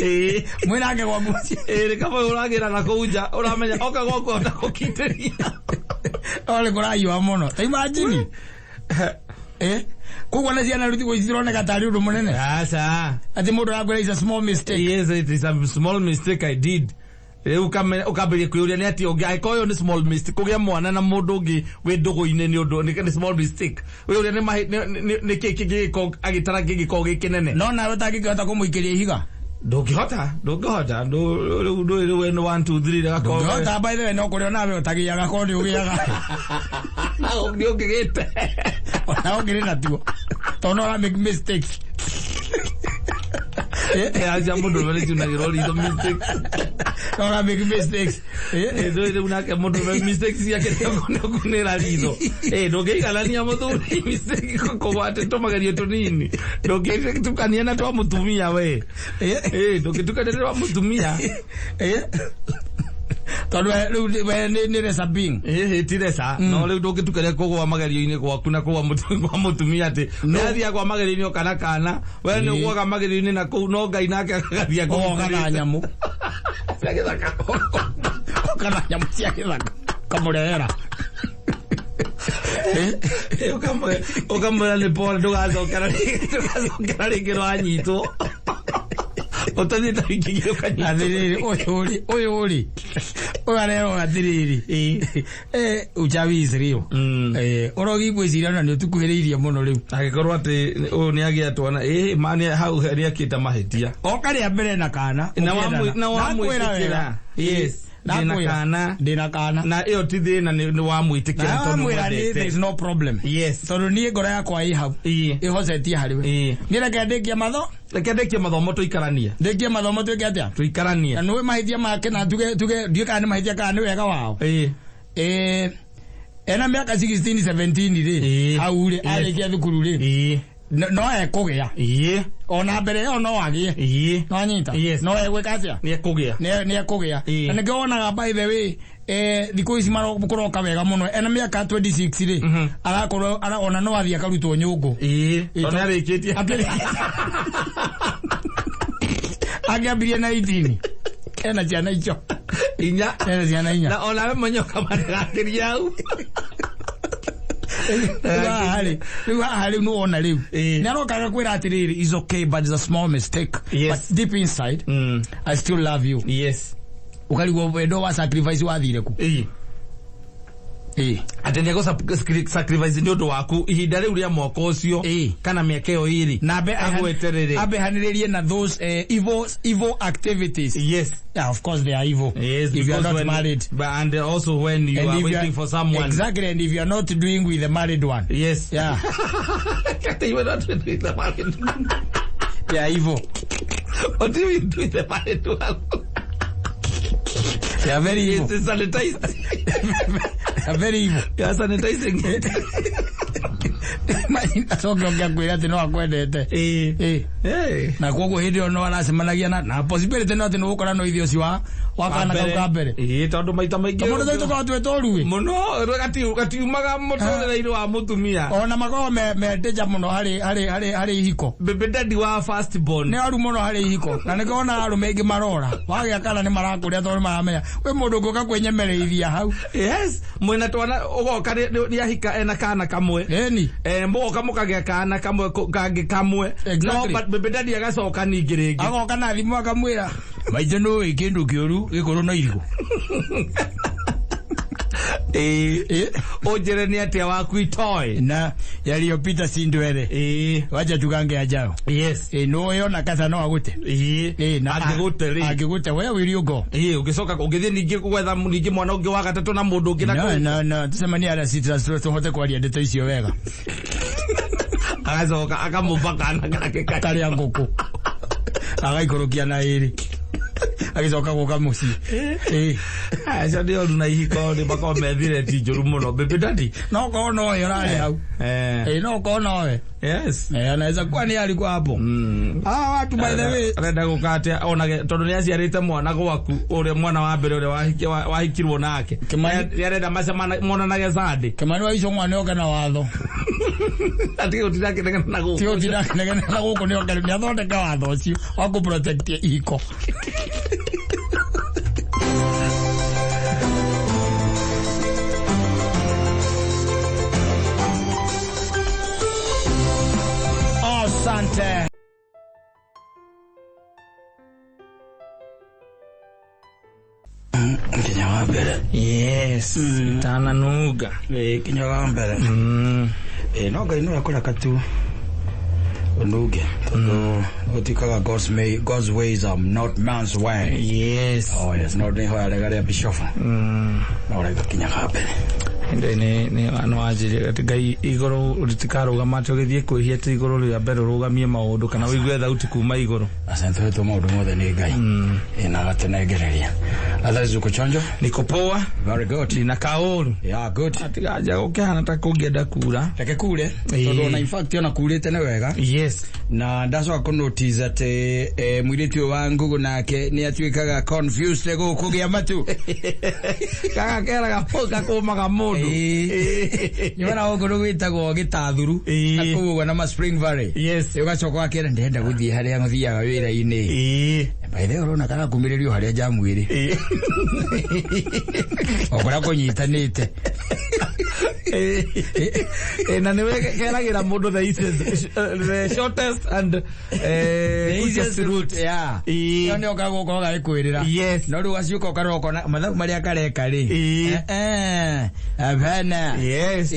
Speaker 2: Ĩ.
Speaker 1: Mwĩnake gwaku mũciĩ.
Speaker 2: Ĩ, nĩ kaba ũragĩra na kũu nja ũramenya oka gwaku ahota gũkindĩria.
Speaker 1: Ole kũrahiũha mũno. Ta imagine. Eh? Koguo na ciana rĩu thikũ ici cironeka tarĩ ũndũ mũnene.
Speaker 2: Aca.
Speaker 1: Atĩ mũndũ arakwĩra is a small mistake.
Speaker 2: Yes, it is a small mistake I did. Rĩu ũkambĩrĩria kwĩyũria nĩ atĩa ũngĩ angĩkorwo ũyũ nĩ small mistake kũgĩa mwana na mũndũ ũngĩ wĩ ndũgũ-inĩ nĩ ũndũ nĩ small mistake. Wĩyũria nĩ nĩ kĩ kĩngĩgĩkorwo agĩtara kĩngĩkorwo gĩ kĩnene.
Speaker 1: No nawe ũtangĩkĩhota kũmũikĩria ihiga.
Speaker 2: Ndũngĩhota rĩu ndũĩ rĩu we nĩ 1 2 3 rĩgakorwo
Speaker 1: Ndũngĩhota, by the way, no kũrĩa nawe ũtagĩaga korwo nĩ ũgĩaga.
Speaker 2: Nĩ ũngĩgĩte.
Speaker 1: Ona ũngĩrĩ natuo tondũ no ũra make mistakes.
Speaker 2: Acia mũndũ ũrĩa nĩciunagĩrwo ritho mistakes.
Speaker 1: No ũra make mistakes.
Speaker 2: Ndũĩ rĩu nake mũndũ ũrĩa mistakes ciake nĩũkunĩra ritho. Ndũngĩiganania mũthuri mistake kũgwa atĩ tũmagerio tũnini. Ndũngĩtukania na twa mũtumia we. Ndũngĩtukania na twa mũtumia.
Speaker 1: Tondũ rĩu we nĩ resabing.
Speaker 2: Ti reca. No rĩu ndũngĩtukania kũgwa magerio-inĩ gwaku na kũgwa kwa mũtumia atĩ nĩathiaga kwa magerio-inĩ kana kana we nĩ ũgwaga magerio-inĩ na kũu no Ngai nake agathiĩ
Speaker 1: Oga na nyamũ.
Speaker 2: Cia gĩthaka.
Speaker 1: Oka na nyamũ cia gĩthaka. Kamũrehera.
Speaker 2: Ũkamwĩra nĩ pole ndũgacokera rĩngĩ ndwanyitwo. Ũtathiĩte wiki igĩrĩ ũkanyitwo.
Speaker 1: Atĩrĩrĩ, ũyũ rĩ ũyũ arerwo atĩrĩrĩ, uchawi is real. Ũrogi ngwĩciria ona nĩ ũtukuhĩrĩirie mũno rĩu.
Speaker 2: Angĩkorwo atĩ ũyũ nĩ agĩa twana, ma nĩ hau nĩ akĩte mahĩtia.
Speaker 1: Oka rĩa mbere na kana.
Speaker 2: Na wamwĩtĩkĩra. Yes. Ndĩna kana.
Speaker 1: Ndĩna kana.
Speaker 2: Na ĩyo ti thĩna nĩ wamwĩtĩkĩra
Speaker 1: Na
Speaker 2: tondũ
Speaker 1: wamwĩra nĩ
Speaker 2: mwendete.
Speaker 1: there is no problem.
Speaker 2: Yes.
Speaker 1: Tondũ niĩ ngoro yakwa ĩ hau. Ĩhocetie harĩ we. Niĩ reke ndĩkie matho.
Speaker 2: Reke ndĩkie mathomo tũikaranie.
Speaker 1: Ndĩkie mathomo twĩke atĩa?
Speaker 2: Tũikaranie.
Speaker 1: Na nĩũĩ mahĩtia make na tuge ndiũĩ kana nĩ mahĩtia kana nĩ wega wao. Ena mĩaka 16 17 rĩ. Hau rĩ arĩkia thukuru rĩ. No ekũgĩa. Ona mbere ĩyo no agĩe. No anyita. No egwĩka atĩa?
Speaker 2: Nĩ ekũgĩa.
Speaker 1: Nĩ ekũgĩa. Na nĩkĩo wonaga by the way thikũ ici kũroka wega mũno. Ena mĩaka 26 rĩ. Arakorwo ona no athiĩ akarutwo nyũngũ.
Speaker 2: Tondũ nĩarĩkĩtie.
Speaker 1: Angĩambirie na 18. Ena ciana icio.
Speaker 2: Inya.
Speaker 1: Ena ciana inya.
Speaker 2: Na onawe mwenye ũkamanĩgakĩria hau.
Speaker 1: Rĩu haha rĩu nĩwona rĩu. Nĩ aroka agakwĩra atĩrĩrĩ, is okay but it's a small mistake.
Speaker 2: Yes.
Speaker 1: But deep inside, I still love you.
Speaker 2: Yes.
Speaker 1: Ũkarigwo wendo wa sacrifice wathire kũ?
Speaker 2: Atĩ nĩ egũ sacrifice nĩ ũndũ waku ihinda rĩu rĩa mwaka ũcio kana mĩaka ĩyo ĩrĩ.
Speaker 1: Na
Speaker 2: agweterere.
Speaker 1: Ambehanĩrĩrie na those evil activities.
Speaker 2: Yes.
Speaker 1: Yeah, of course they are evil.
Speaker 2: Yes,
Speaker 1: if you are not
Speaker 2: when,
Speaker 1: married.
Speaker 2: But, and also when you
Speaker 1: and
Speaker 2: are waiting for someone.
Speaker 1: Exactly, and if you are not doing with the married one.
Speaker 2: Yes.
Speaker 1: Yeah.
Speaker 2: You are not doing with the married one.
Speaker 1: They are evil.
Speaker 2: What do you do with the married one?
Speaker 1: They are very evil.
Speaker 2: It's sanitized.
Speaker 1: They are very evil.
Speaker 2: You are sanitizing it.
Speaker 1: Acoke oke akwĩre atĩ no akwendete. Na koguo hĩndĩ ĩyo no aracemanagia na possibility no atĩ nĩ ũgũkora no ithe ũcio wa kana kau ka mbere.
Speaker 2: Tondũ maita maingĩ.
Speaker 1: Tondũ mũndũ tũkoragwo twĩ tũru ĩ.
Speaker 2: Mũno gatiumaga mũtũrĩre-inĩ wa mũtumia.
Speaker 1: Ona makoragwo me danger mũno harĩ ihiko.
Speaker 2: Baby daddy wa first born.
Speaker 1: Nĩ oru mũno harĩ ihiko. Na nĩkĩo wonaga arũme aingĩ marora. Wagĩa kana nĩ marakũrĩa tondũ nĩ maramenya. Kwĩ mũndũ ũngĩũka kwĩnyemereithia hau.
Speaker 2: Yes. Mwĩna twana ũgoka nĩ ahika ena kana kamwe.
Speaker 1: Ĩni.
Speaker 2: Mũgoka mũkagĩa kana kamwe kangĩ kamwe.
Speaker 1: Exactly.
Speaker 2: No, but baby daddy agacoka ningĩ rĩngĩ.
Speaker 1: Agoka na thimũ akamwĩra, maitũ nĩũĩ kĩndũ kĩũru gĩkũrũ na irigũ.
Speaker 2: Ũnjĩre nĩ atĩa waku itoĩ.
Speaker 1: Na yaliyopita si ndwele. Wacha tugange ajayo.
Speaker 2: Yes.
Speaker 1: No yona kasa no agute. Na
Speaker 2: Angĩgũte rĩ.
Speaker 1: Angĩgũte, where will you go?
Speaker 2: Ũngĩcoka ũngĩthiĩ ningĩ gwetha ningĩ mwana ũngĩ wa gatatũ na mũndũ ũngĩ na
Speaker 1: No,
Speaker 2: kũu.
Speaker 1: no, no, tucemanie arĩa citra tũhote kwaria ndeto icio wega.
Speaker 2: Agacoka akamũmba kana gake
Speaker 1: karĩa ngũkũ. Agaikũrũkia na ĩrĩ. Agĩcoka gũka mũciĩ.
Speaker 2: Acio nĩ oru na ihiko nĩ makoragwo methire ti njũru mũno. Baby daddy.
Speaker 1: No korwo nowe ũrarĩ hau. No korwo nowe.
Speaker 2: Yes.
Speaker 1: Anaweza kuwa ni alikuwa hapo. Watu by the way.
Speaker 2: Arenda gũka atĩa onage tondũ nĩ aciarĩte mwana gwaku ũrĩa mwana wa mbere ũrĩa wahikirwo nake. Nĩ arenda monanage Sunday.
Speaker 1: Kimani wa icio mwana oke na watho.
Speaker 2: Atige gũtinda akĩnegena na gũkũ.
Speaker 1: Tige gũtinda akĩnegena na gũkũ nĩ oke nĩ athondeka watho ũcio wa kũ protect ihiko. Asante. Nginya wa mbere.
Speaker 2: Yes, itananuga.
Speaker 1: Kinya wa mbere. No Ngai no akũreka tu ũnunge tondũ gũtuĩkaga God's ways are not man's way.
Speaker 2: Yes.
Speaker 1: Oh yes, no nĩ hoya rega rĩa bishofu. No rega kinya ga mbere.
Speaker 2: Ndĩ nĩ no anjĩrire atĩ Ngai igũrũ rĩtikarũgama atĩ ũgĩthiĩ kwĩhia atĩ igũrũ rĩa mbere ũrũgamie maũndũ kana ũigue thauti kuma igũrũ.
Speaker 1: Asante wetu maũndũ mothe nĩ Ngai. Na agatũnengereria. Otherwise uko chonjo?
Speaker 2: Niko poa.
Speaker 1: Very good.
Speaker 2: Nina kaũru.
Speaker 1: Yeah, good.
Speaker 2: Atiganja gũkĩhana ta kũngĩenda kura.
Speaker 1: Reke kure tondũ ona in fact ona kurĩte nĩ wega.
Speaker 2: Yes.
Speaker 1: Na ndacoka kũ notice atĩ mũirĩtu ũyũ wa Ngugu nake nĩ atuĩkaga confused gũkũ gĩa matu.
Speaker 2: Gaka keraga gakũmaga mũndũ.
Speaker 1: Nĩwona gũkũ nĩ gwĩtagwo gĩtathuru na kũu ũguo na ma Spring Valley.
Speaker 2: Yes.
Speaker 1: Ũgacoka ũgakĩra ndĩrenda gũthiĩ harĩa thiaga wĩra-inĩ. By the way ũrona karakumĩrĩrio harĩa jamu ĩrĩ. O kũrĩa kũnyitanĩte.
Speaker 2: Na nĩwe keragĩra mũndũ the easiest, the shortest and quickest route.
Speaker 1: Yeah. Ĩyo nĩyo kagũka gagĩkwĩrĩra.
Speaker 2: Yes.
Speaker 1: No rĩu gaciũka ũkarora ũkona mathabu marĩa kareka rĩ. Hapana.
Speaker 2: Yes.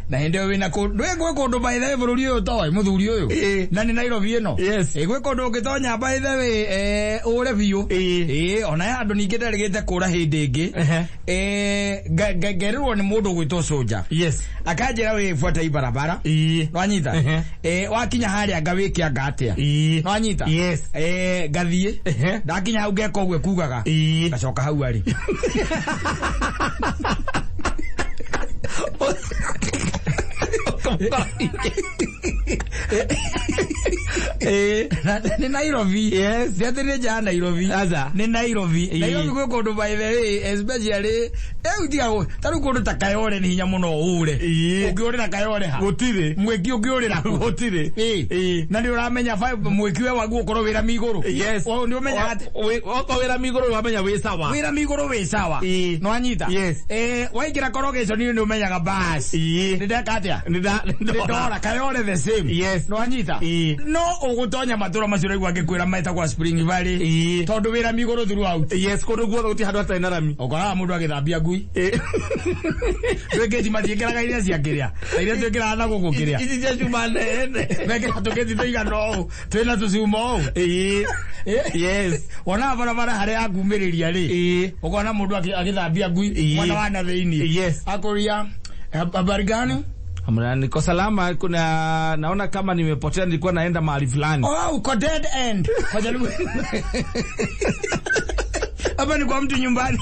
Speaker 1: Na hĩndĩ ĩyo wĩna kũndũ gwĩ kũndũ by the way bũrũri ũyũ toĩ mũthuri ũyũ. Na nĩ Nairobi ĩno.
Speaker 2: Yes.
Speaker 1: Gwĩ kũndũ ũngĩtonya by the way ũre biũ. Ona he handũ ningĩ nderĩgĩte kũra hĩndĩ ĩngĩ. Ngerĩrwo nĩ mũndũ ũgwĩtwo Soja.
Speaker 2: Yes.
Speaker 1: Akanjĩra wĩ buata barabara. Nwanyita. Wakinya harĩa ngawĩke anga atĩa. Nwanyita.
Speaker 2: Yes.
Speaker 1: Ngathiĩ. Ndakinya hau ngeka ũguo kugaga. Ngacoka hau arĩ. Nĩ Nairobi.
Speaker 2: Yes.
Speaker 1: Ti atĩ nĩ nja ya Nairobi.
Speaker 2: Aca.
Speaker 1: Nĩ Nairobi. Nairobi gwĩ kũndũ by the way especially rĩu tiga ta rĩu kũndũ ta Kayole nĩ hinya mũno ũre. Ũngĩũrĩra Kayole ha?
Speaker 2: Gũtirĩ.
Speaker 1: Mwĩki ũngĩũrĩra kũ?
Speaker 2: Gũtirĩ.
Speaker 1: Na nĩ ũramenya mwĩki we waguo ũkorwo wĩra migũrũ.
Speaker 2: Yes.
Speaker 1: Nĩ ũmenyaga atĩ
Speaker 2: Okorwo wĩra migũrũ wamenya wĩ sawa.
Speaker 1: Wĩra migũrũ wĩ sawa. Nĩwanyita?
Speaker 2: Yes.
Speaker 1: Waingĩra korogation nĩ ũmenyaga bas. Nĩ ndeka atĩa?
Speaker 2: Nĩ
Speaker 1: ndora Kayole the same.
Speaker 2: Yes.
Speaker 1: Nĩwanyita? No ũgũtonya matũra macio ũraigua ngĩkwĩra metagwo Spring Valley. Tondũ wĩra migũrũ throughout.
Speaker 2: Yes, kũndũ guothe gũtirĩ handũ hatarĩ na rami.
Speaker 1: Ũkoraga mũndũ agĩthambia ngui. Twĩkĩti matiĩkĩraga iria cia kĩrĩa. Ta iria twĩkĩraga na gũkũ kĩrĩa.
Speaker 2: Ici cia cuma nene.
Speaker 1: Mekĩra tũkĩti tũigana ũũ. Twĩna tũcuma ũũ.
Speaker 2: Yes.
Speaker 1: Wonaga barabara harĩa yakumĩrĩria rĩ. Ũkona mũndũ agĩthambia ngui mwena wa na thĩinĩ.
Speaker 2: Yes.
Speaker 1: Akũria habari gani?
Speaker 2: Amra, niko salama. Kuna naona kama nimepotea, nilikuwa naenda mahali fulani.
Speaker 1: Oh, uko dead end. Kwa Jaluo. Hapa ni kwa mtu nyumbani.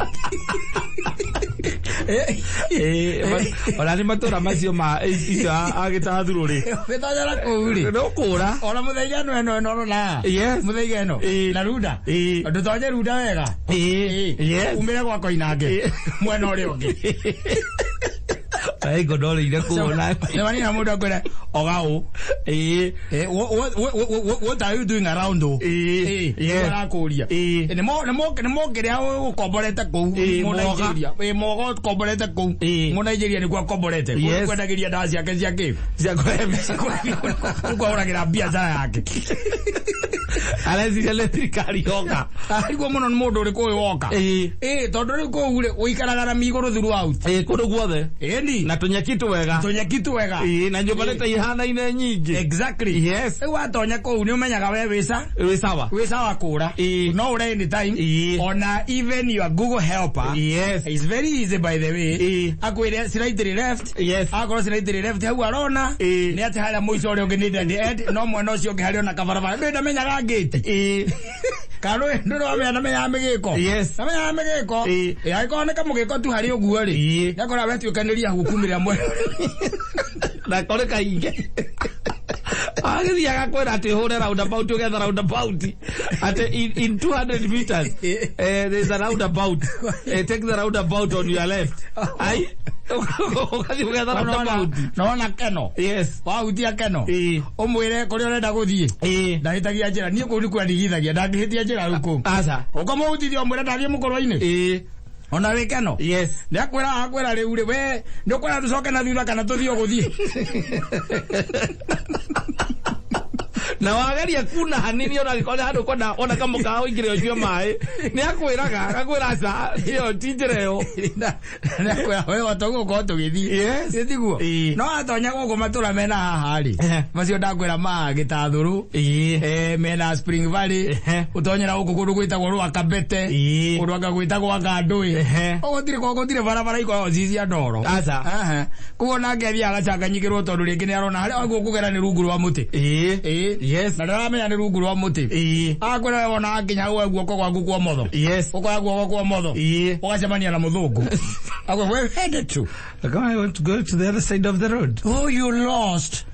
Speaker 2: Ona nĩ matũra macio ma icio agĩtathurũ rĩ.
Speaker 1: Wĩtonyera kũu rĩ.
Speaker 2: No kũra.
Speaker 1: Ona mũthaiga ĩno ĩno ĩno ũrona.
Speaker 2: Yes.
Speaker 1: Mũthaiga ĩno. Na runda. Ndũtonye runda wega.
Speaker 2: Yes.
Speaker 1: Umĩre gwa Koinange. Mwena ũrĩa ũngĩ.
Speaker 2: Ai godole kuona.
Speaker 1: Nĩ na mũndũ akwĩra oga ũ. What are you doing around o?
Speaker 2: Yes.
Speaker 1: Arakũria. Nĩ mũkĩrĩa ũkomborete kũu.
Speaker 2: Mũgoga.
Speaker 1: Mũnigeria. Mũgoga ũkomborete kũu. Mũnigeria nĩkuo akomborete.
Speaker 2: Yes.
Speaker 1: Kwendagĩria ndawa ciake cia kĩ?
Speaker 2: Cia kũrebia.
Speaker 1: Nĩkuo ahũragĩra biacara yake.
Speaker 2: Areciria nĩ thirikari yoka.
Speaker 1: Arigwo mũno nĩ mũndũ ũrĩkũ ũyũ woka. Tondũ rĩu kũu rĩ ũikaraga na migũrũ throughout.
Speaker 2: Kũndũ guothe.
Speaker 1: Ĩni.
Speaker 2: Na tũnyeki twega.
Speaker 1: Tũnyeki twega.
Speaker 2: Na nyũmba nĩ ta ihanaine nyingĩ.
Speaker 1: Exactly.
Speaker 2: Yes.
Speaker 1: Rĩu watonya kũu nĩ ũmenyaga we wĩ sa.
Speaker 2: Wĩ sawa.
Speaker 1: Wĩ sawa kũra. No ũre anytime. Ona even your Google helper.
Speaker 2: Yes.
Speaker 1: It's very easy by the way. Akwĩre slightly left.
Speaker 2: Yes.
Speaker 1: Akorwo slightly left hau arona. Nĩ atĩ harĩa mũico ũrĩa ũngĩ nĩ dead end. No mwena ũcio ũngĩ harĩ ona kabarabara. Ndũĩ ndamenyaga ngĩti. Kana ndũĩ wamenya ndamenyaga mĩgĩko.
Speaker 2: Yes.
Speaker 1: Ndamenyaga mĩgĩko. Angĩkorwo nĩ kamũgĩko tu harĩ ũguo rĩ. Nĩakora wetuĩkanĩria hau kumĩrĩra mwena.
Speaker 2: Na kore kaingĩ. Agĩthiaga kwĩra atĩ hũre roundabout ũgetha roundabout. Atĩ in 200 meters there's a roundabout. Take the roundabout on your left. Ai ũgathiĩ ũgetha roundabout.
Speaker 1: Nona keno.
Speaker 2: Yes.
Speaker 1: Wahutia keno. Ũmwĩre kũrĩa ũrenda gũthiĩ. Ndahĩtagia njĩra. Niĩ kũu nĩkuo ndigithagia. Ndangĩhĩtia njĩra rĩu kũu.
Speaker 2: Aca.
Speaker 1: Ũkamũhutithia ũmwĩre ndathiĩ mũkũrwa-inĩ. Ona wĩ keno.
Speaker 2: Yes.
Speaker 1: Nĩakwĩra akwĩra rĩu rĩ we nĩũkwenda tũcoke na thutha kana tũthiĩ ũgũthiĩ.
Speaker 2: Na wageria kuna hanini ona angĩkorwo nĩ handũ kwenda ona kamũkawa ũingĩre ũnyue maĩ, nĩ akwĩraga, agakwĩra aca, ĩyo ti njĩra ĩyo.
Speaker 1: Nakwĩra we watoguo ũkorwo tũgĩthiĩ.
Speaker 2: Yes.
Speaker 1: Ĩ tiguo?
Speaker 2: Ĩĩ.
Speaker 1: No atonya gũkũ matũra mena haha rĩ,
Speaker 2: Ehe.
Speaker 1: macio ndakwĩra ma Gĩtathũrũ,
Speaker 2: Ĩĩ.
Speaker 1: Mena Spring Valley,
Speaker 2: Ehe.
Speaker 1: ũtonyera gũkũ kũndũ gwĩtagwo Rwakabete,
Speaker 2: Ĩĩ.
Speaker 1: kũndũ anga gwĩtagwo Ngandũĩ.
Speaker 2: Ehe.
Speaker 1: Gũtirĩ gũtirĩ barabara ikoragwo ci cia ndoro.
Speaker 2: Aca.
Speaker 1: Aha. Koguo nake athiaga agacanganyikĩrwo tondũ rĩngĩ nĩ arona harĩa agwo kũgera nĩ rungu rwa mũtĩ.
Speaker 2: Ĩĩ.
Speaker 1: Ĩĩ.
Speaker 2: Yes.
Speaker 1: Na ndaramenya nĩ rungu rwa mũtĩ.
Speaker 2: Ĩĩ.
Speaker 1: Akwĩra we wona akinya hau guoko gwaku kwa motho.
Speaker 2: Yes.
Speaker 1: Ũkoya guoko kwa motho.
Speaker 2: Ĩĩ.
Speaker 1: Ũgacemania na mũthũngũ. Akwĩra where headed to?
Speaker 2: I want to go to the other side of the road.
Speaker 1: Oh, you lost.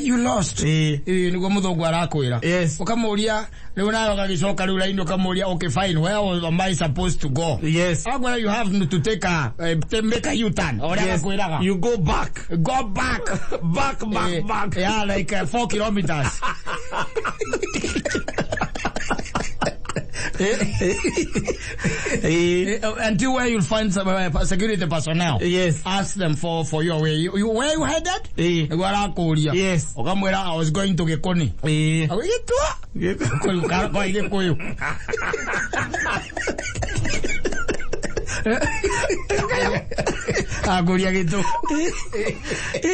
Speaker 1: You lost.
Speaker 2: Ĩĩ.
Speaker 1: Ĩĩ, nĩguo mũthũngũ arakwĩra.
Speaker 2: Yes.
Speaker 1: Ũkamũria rĩu nawe ũgagĩcoka rĩu raini ũkamũria, okay, fine, where am I supposed to go?
Speaker 2: Yes.
Speaker 1: Akwĩra you have to take a to make a U-turn. Ũrĩa
Speaker 2: Yes.
Speaker 1: gakwĩraga.
Speaker 2: You go back.
Speaker 1: Go back.
Speaker 2: Back, back, back.
Speaker 1: Yeah, like 4 kilometers.
Speaker 2: Ĩĩ.
Speaker 1: Until where you'll find some security personnel.
Speaker 2: Yes.
Speaker 1: Ask them for your way. Where you headed?
Speaker 2: Ĩĩ.
Speaker 1: Nĩguo arakũria.
Speaker 2: Yes.
Speaker 1: Ũkamwĩra I was going to Gĩkũni.
Speaker 2: Ĩĩ.
Speaker 1: Agĩgĩtua. Gĩkũyũ, kwa Gĩkũyũ. Akũria gĩtũ.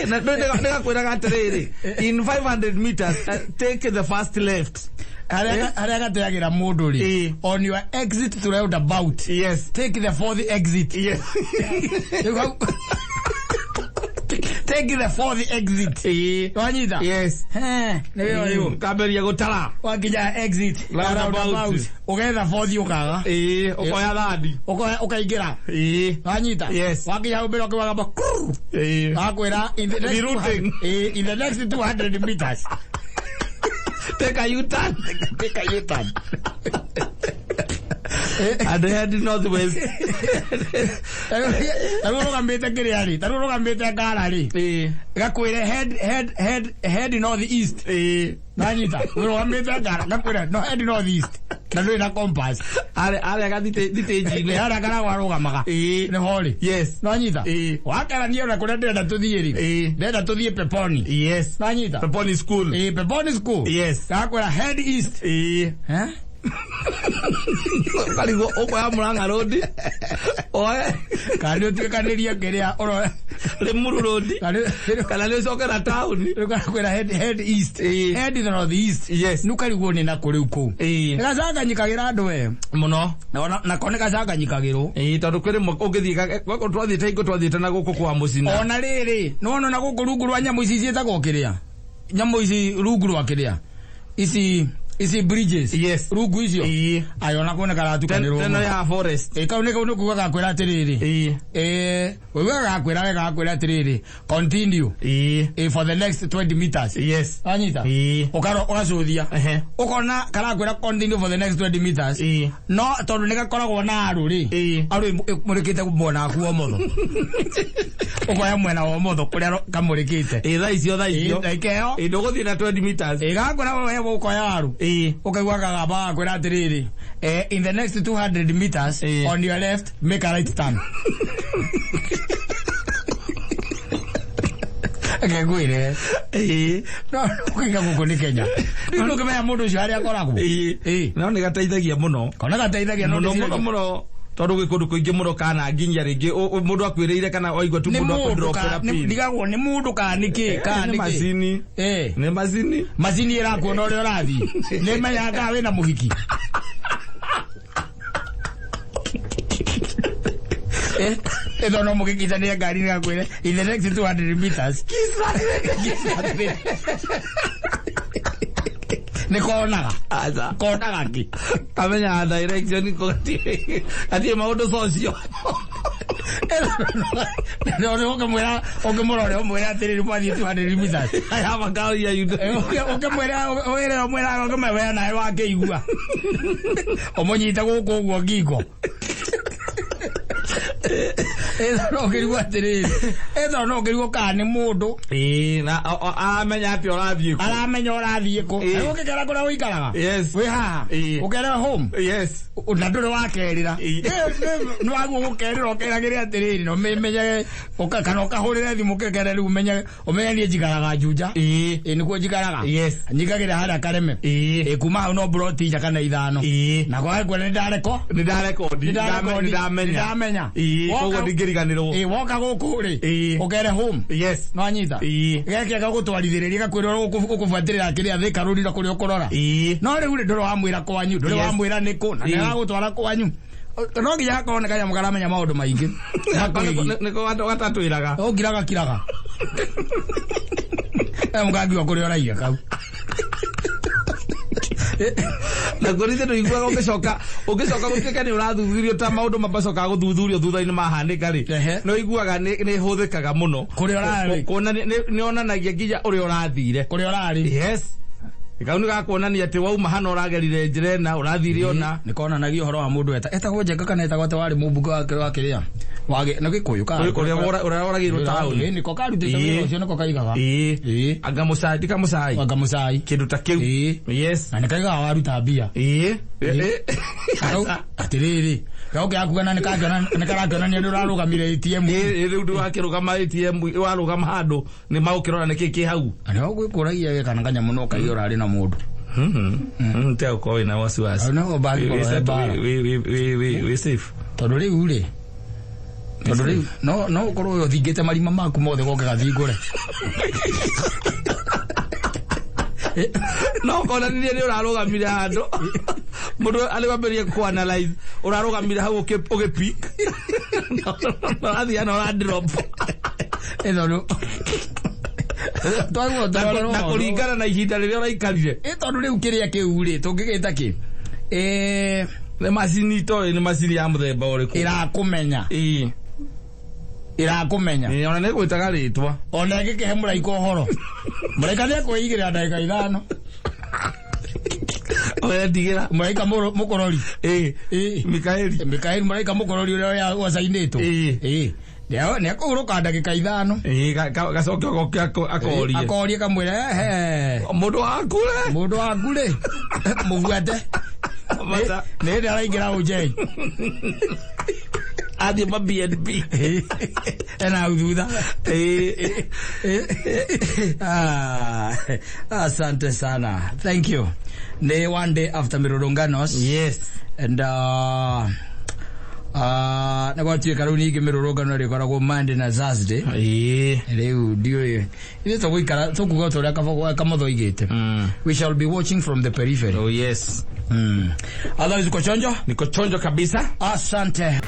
Speaker 2: Na nĩgakwĩraga atĩrĩrĩ, in 500 meters, take the first left.
Speaker 1: Harĩa gateagĩra mũndũ rĩ.
Speaker 2: Ĩĩ.
Speaker 1: On your exit to roundabout.
Speaker 2: Yes.
Speaker 1: Take the fourth exit.
Speaker 2: Yes.
Speaker 1: Take the fourth exit.
Speaker 2: Ĩĩ.
Speaker 1: Wanyita?
Speaker 2: Yes.
Speaker 1: He, nĩ wĩra ũyũ.
Speaker 2: Kambĩrĩria gũtara.
Speaker 1: Wakinya exit.
Speaker 2: Roundabout.
Speaker 1: Ũgetha fourth ũkaga.
Speaker 2: Ĩĩ, ũkoya thandi.
Speaker 1: Ũkoya ũkaingĩra.
Speaker 2: Ĩĩ.
Speaker 1: Wanyita?
Speaker 2: Yes.
Speaker 1: Wakinya hau mbere ũkĩwagamba kurr.
Speaker 2: Ĩĩ.
Speaker 1: Wakwĩra in the next
Speaker 2: Rerouting.
Speaker 1: 200, in the next 200 meters.
Speaker 2: Take a U-turn.
Speaker 1: Take a U-turn.
Speaker 2: And head northwest.
Speaker 1: Tarĩu ũrũgamĩte kĩrĩa rĩ, tarĩu ũrũgamĩte ngara rĩ.
Speaker 2: Ĩĩ.
Speaker 1: Gakwĩre head north east.
Speaker 2: Ĩĩ.
Speaker 1: Nanyita, ũrũgamĩte ngara, gakwĩra no head north east. Na ndũrĩ na compass.
Speaker 2: Arĩa gathitĩnji-inĩ.
Speaker 1: Harĩa karagwo arũgamaga.
Speaker 2: Ĩĩ.
Speaker 1: Nĩho rĩ.
Speaker 2: Yes.
Speaker 1: Nanyita.
Speaker 2: Ĩĩ.
Speaker 1: Wakarania ona kũrĩa ndĩrenda tũthiĩ rĩ.
Speaker 2: Ĩĩ.
Speaker 1: Ndĩrenda tũthiĩ Peponi.
Speaker 2: Yes.
Speaker 1: Nanyita.
Speaker 2: Peponi school.
Speaker 1: Ĩĩ, Peponi school.
Speaker 2: Yes.
Speaker 1: Gakwĩra head east.
Speaker 2: Ĩĩ.
Speaker 1: Eh?
Speaker 2: Ũkarigwo ũkoya Murang'a Road. Oe
Speaker 1: Kana nĩ ũtuĩkanĩrie kĩrĩa ũro
Speaker 2: Limuru Road.
Speaker 1: Kana
Speaker 2: Kana nĩ ũcoke na taũni.
Speaker 1: Gakwĩra head east.
Speaker 2: Ĩĩ.
Speaker 1: Head north east.
Speaker 2: Yes.
Speaker 1: Nĩ ũkarigwo nĩ nakũ rĩu kũu.
Speaker 2: Ĩĩ.
Speaker 1: Nĩ gacanganyikagĩra andũ we.
Speaker 2: Mũno.
Speaker 1: Nako nĩ gacanganyikagĩrwo.
Speaker 2: Ĩĩ, tondũ kwĩ rĩmwe ũngĩthiĩ gũkũ twathiĩte hingo twathiĩte na gũkũ kwa mũcina.
Speaker 1: Ona rĩrĩ, nĩwona ona gũkũ rungu rwa nyamũ ici ciĩtagwo kĩrĩa? Nyamũ ici rungu rwa kĩrĩa? Ici bridges.
Speaker 2: Yes.
Speaker 1: Rungu icio.
Speaker 2: Ĩĩ.
Speaker 1: Ayo ona kuo nĩ karatukanĩrwo.
Speaker 2: Teno ya forest.
Speaker 1: Ĩ kau nĩ kau nĩ kuga gakwĩra atĩrĩrĩ.
Speaker 2: Ĩĩ.
Speaker 1: Ĩ, ũiguaga gakwĩra we gakwĩra atĩrĩrĩ, continue.
Speaker 2: Ĩĩ.
Speaker 1: Ĩ for the next 20 meters.
Speaker 2: Yes.
Speaker 1: Wanyita?
Speaker 2: Ĩĩ.
Speaker 1: Ũkaro ũgacũthia.
Speaker 2: Ehe.
Speaker 1: Ũkona karakwĩra continue for the next 20 meters.
Speaker 2: Ĩĩ.
Speaker 1: No tondũ nĩ gakoragwo na arũ rĩ.
Speaker 2: Ĩĩ.
Speaker 1: Arũ ĩmũrĩkĩte mwena waku wa ũmotho. Ũkoya mwena wa ũmotho kũrĩa kamũrĩkĩte.
Speaker 2: Ĩĩ, thaa icio thaa icio.
Speaker 1: Ĩ ĩyo.
Speaker 2: Ĩĩ, ndũgũthiĩ na 20 meters.
Speaker 1: Ĩ gakwĩra we ũkoya waru.
Speaker 2: Ĩĩ.
Speaker 1: Ũkaigua kagamba gakwĩra atĩrĩrĩ, in the next 200 meters
Speaker 2: Ĩĩ.
Speaker 1: on your left make a right turn. Ngegwire.
Speaker 2: Ĩĩ.
Speaker 1: No ũkaiga gũkũ nĩ Kenya. Rĩu ndũngĩmenya mũndũ ũcio harĩa akoragwo.
Speaker 2: Ĩĩ.
Speaker 1: Ĩĩ.
Speaker 2: No nĩ gateithagia mũno.
Speaker 1: Kona gateithagia no
Speaker 2: Mũno
Speaker 1: ndĩciragia-
Speaker 2: mũno mũno tondũ gwĩ kũndũ kũingĩ mũno kana nginya rĩngĩ mũndũ akwĩrĩire kana waigua tu
Speaker 1: nĩ
Speaker 2: mũndũ
Speaker 1: mũndũ
Speaker 2: akũndropera
Speaker 1: ka
Speaker 2: pin.
Speaker 1: ndigagwo nĩ mũndũ kana nĩ kĩ kana
Speaker 2: Nĩ
Speaker 1: nĩ kĩ.
Speaker 2: macini.
Speaker 1: Eh.
Speaker 2: Nĩ macini.
Speaker 1: Macini ĩrakuona ũrĩa ũrathiĩ. Nĩ menyaga kana wĩna mũhiki. Ĩno no mũgĩkicania ngari nĩ gakwĩre in the next 200 meters. Nĩ konaga.
Speaker 2: Aca.
Speaker 1: Konaga kĩ.
Speaker 2: Kamenyaga direction ko gatirĩ maũndũ socio.
Speaker 1: No nĩ ũkĩmwĩra ũkĩmũrora ũmwĩre atĩrĩrĩ mwathiĩ 200 meters.
Speaker 2: I have a car here you do.
Speaker 1: Ũkĩmwĩra wĩre ũmwĩra ũkĩmwĩra nawe wakĩigua. Ũmũnyite gũkũ ũguo ngingo. Ĩtho no ũkĩrigwo atĩrĩrĩ, ĩtho no ũkĩrigwo kana nĩ mũndũ.
Speaker 2: Ĩĩ, na aramenya atĩ ũrathiĩ kũ.
Speaker 1: Aramenya ũrathiĩ kũ.
Speaker 2: Ĩĩ.
Speaker 1: Rĩu ũngĩkera kũrĩa ũikaraga.
Speaker 2: Yes.
Speaker 1: Wĩ haha.
Speaker 2: Ĩĩ.
Speaker 1: Ũkere home.
Speaker 2: Yes.
Speaker 1: Na ndũrĩ wakerĩra.
Speaker 2: Ĩĩ.
Speaker 1: Nĩ waguo gũkerĩra ũkeragĩre atĩrĩrĩ, na ũmenyage, kana ũkahũrĩre thimũ ũkere rĩu ũmenye, ũmenye niĩ njikaraga Juja.
Speaker 2: Ĩĩ.
Speaker 1: Ĩĩ nĩkuo njikaraga.
Speaker 2: Yes.
Speaker 1: Nyikagĩra harĩa Kareme.
Speaker 2: Ĩĩ.
Speaker 1: Ĩĩ kuma hau no mburoti inya kana ithano.
Speaker 2: Ĩĩ.
Speaker 1: Na kwa kwene nĩndareko.
Speaker 2: Nĩ ndarekondi.
Speaker 1: Nĩndarekondi.
Speaker 2: Nĩndamenya.
Speaker 1: Nĩndamenya.
Speaker 2: Ĩĩ, koguo ndingĩriganĩrwo.
Speaker 1: Ĩĩ, woka gũkũ rĩ.
Speaker 2: Ĩĩ.
Speaker 1: Ũkere home.
Speaker 2: Yes.
Speaker 1: No anyita.
Speaker 2: Ĩĩ.
Speaker 1: Geke gagũtwarithĩrĩria gakwĩra ũkũbuatĩrĩra kĩrĩa thĩka rũrira kũrĩa ũkũrora.
Speaker 2: Ĩĩ.
Speaker 1: No rĩu rĩ ndũrĩ wamwĩra kwanyu, ndũrĩ
Speaker 2: Yes.
Speaker 1: wamwĩra nĩkũ, na
Speaker 2: Ĩĩ.
Speaker 1: nĩaragũtwara kwanyu. No nginya hakorwo nĩ kanyamũ karamenya maũndũ maingĩ. Makwĩgiĩ.
Speaker 2: Nĩko gatatwĩraga.
Speaker 1: Ũngiraga kiraga. Kanyamũ kangiuga kũrĩa ũraiga kau.
Speaker 2: Na kũrĩ thĩ ndũiguaga ũngĩcoka ũngĩcoka gũtuĩke nĩ ũrathuthurio ta maũndũ macokaga gũthuthurio thutha-inĩ mahanĩka rĩ.
Speaker 1: Ehe.
Speaker 2: Nĩ ũiguaga nĩ ĩhũthĩkaga mũno.
Speaker 1: Kũrĩa ũrarĩ.
Speaker 2: Kuona nĩ yonanagia nginya ũrĩa ũrathire.
Speaker 1: Kũrĩa ũrarĩ.
Speaker 2: Yes. Kau nĩ gakuonania atĩ wauma hana ũragerire njĩra ĩna ũrathire ũna.
Speaker 1: Nĩ konanagia ũhoro wa mũndũ etagwo Njenga kana etagwo atĩ warĩ mũmbunge wa kĩrĩa? Wa nĩ Gĩkũyũ kana?
Speaker 2: Ũrĩa woragĩirwo taũni.
Speaker 1: Ĩĩ, nĩko karutĩte wĩra ũcio nĩko kaigaga.
Speaker 2: Ĩĩ.
Speaker 1: Ĩĩ.
Speaker 2: Anga mũcai, ti kamũcai.
Speaker 1: Anga mũcai.
Speaker 2: Kĩndũ ta kĩu.
Speaker 1: Ĩĩ.
Speaker 2: Yes.
Speaker 1: Na nĩ kaigaga waruta mbia.
Speaker 2: Ĩĩ.
Speaker 1: Ĩĩ. Atĩrĩrĩ, kau gĩakuga na nĩkarakĩonania nĩ ũrarũgamire ATM.
Speaker 2: Ĩĩ, rĩu ndũrakĩrũgama ATM, warũgama handũ nĩ magũkĩrora nĩkĩ kĩ hau.
Speaker 1: Na nĩho gwĩkũragia kana kanyamũ no kaiga ũrarĩ na mũndũ.
Speaker 2: Tiga gũkorwo wĩna wasiwasi.
Speaker 1: Hau nĩho bangĩkorwo he mbara.
Speaker 2: Wĩ safe.
Speaker 1: Tondũ rĩu rĩ, tondũ rĩu no ũkorwo ũthingĩte marima maku mothe goke gathingũre.
Speaker 2: No konanirie nĩ ũrarũgamire handũ. Mũndũ arĩ wambĩrĩrie kũ analyze ũrarũgamire hau ũgĩ pick. Ũrathiĩ na ũra drop.
Speaker 1: Ĩ tondũ twaguo
Speaker 2: Na kũringana na ihinda rĩrĩa ũraikarire.
Speaker 1: Ĩ tondũ rĩu kĩrĩa kĩu rĩ tũngĩgĩta kĩ?
Speaker 2: Nĩ macini itoĩ nĩ macini ya mũthemba ũrĩkũ?
Speaker 1: Ĩrakũmenya.
Speaker 2: Ĩĩ.
Speaker 1: Ĩrakũmenya.
Speaker 2: Ĩĩ, ona nĩ ĩgwĩtaga rĩtwa.
Speaker 1: Ona ĩngĩkĩhe mũraika ũhoro. Mũraika nĩ ekwĩigĩrĩra ndagĩka ithano.
Speaker 2: Oya ndigĩra.
Speaker 1: Mũraika mũkorori.
Speaker 2: Ĩĩ.
Speaker 1: Ĩĩ.
Speaker 2: Mikaeli.
Speaker 1: Mikaeli mũraika mũkorori ũrĩa wacainĩtwo.
Speaker 2: Ĩĩ.
Speaker 1: Ĩĩ. Nĩ ekũhurũka ndagĩka ithano.
Speaker 2: Ĩĩ, gacoke goke akorie.
Speaker 1: Akorie kamwĩre, ehe.
Speaker 2: Mũndũ waku rĩ.
Speaker 1: Mũndũ waku rĩ. Mũbuate.
Speaker 2: Mata.
Speaker 1: Nĩ hĩndĩ araingĩra ũnjei.
Speaker 2: Athiĩ ma BNB.
Speaker 1: Ena hau thutha.
Speaker 2: Ĩĩ.
Speaker 1: Asante sana. Thank you. Ni one day after mirurunganos.
Speaker 2: Yes.
Speaker 1: And nĩ gwatuĩka rĩu ningĩ mĩrũrũngano ĩrĩkoragwo Monday na Thursday.
Speaker 2: Ĩĩ.
Speaker 1: Rĩu ndiũĩ ithuĩ tũgũikara tũkuga ta ũrĩa Kamotho oigĩte. We shall be watching from the periphery.
Speaker 2: Oh yes.
Speaker 1: Otherwise uko chonjo?
Speaker 2: Niko chonjo kabisa.
Speaker 1: Asante.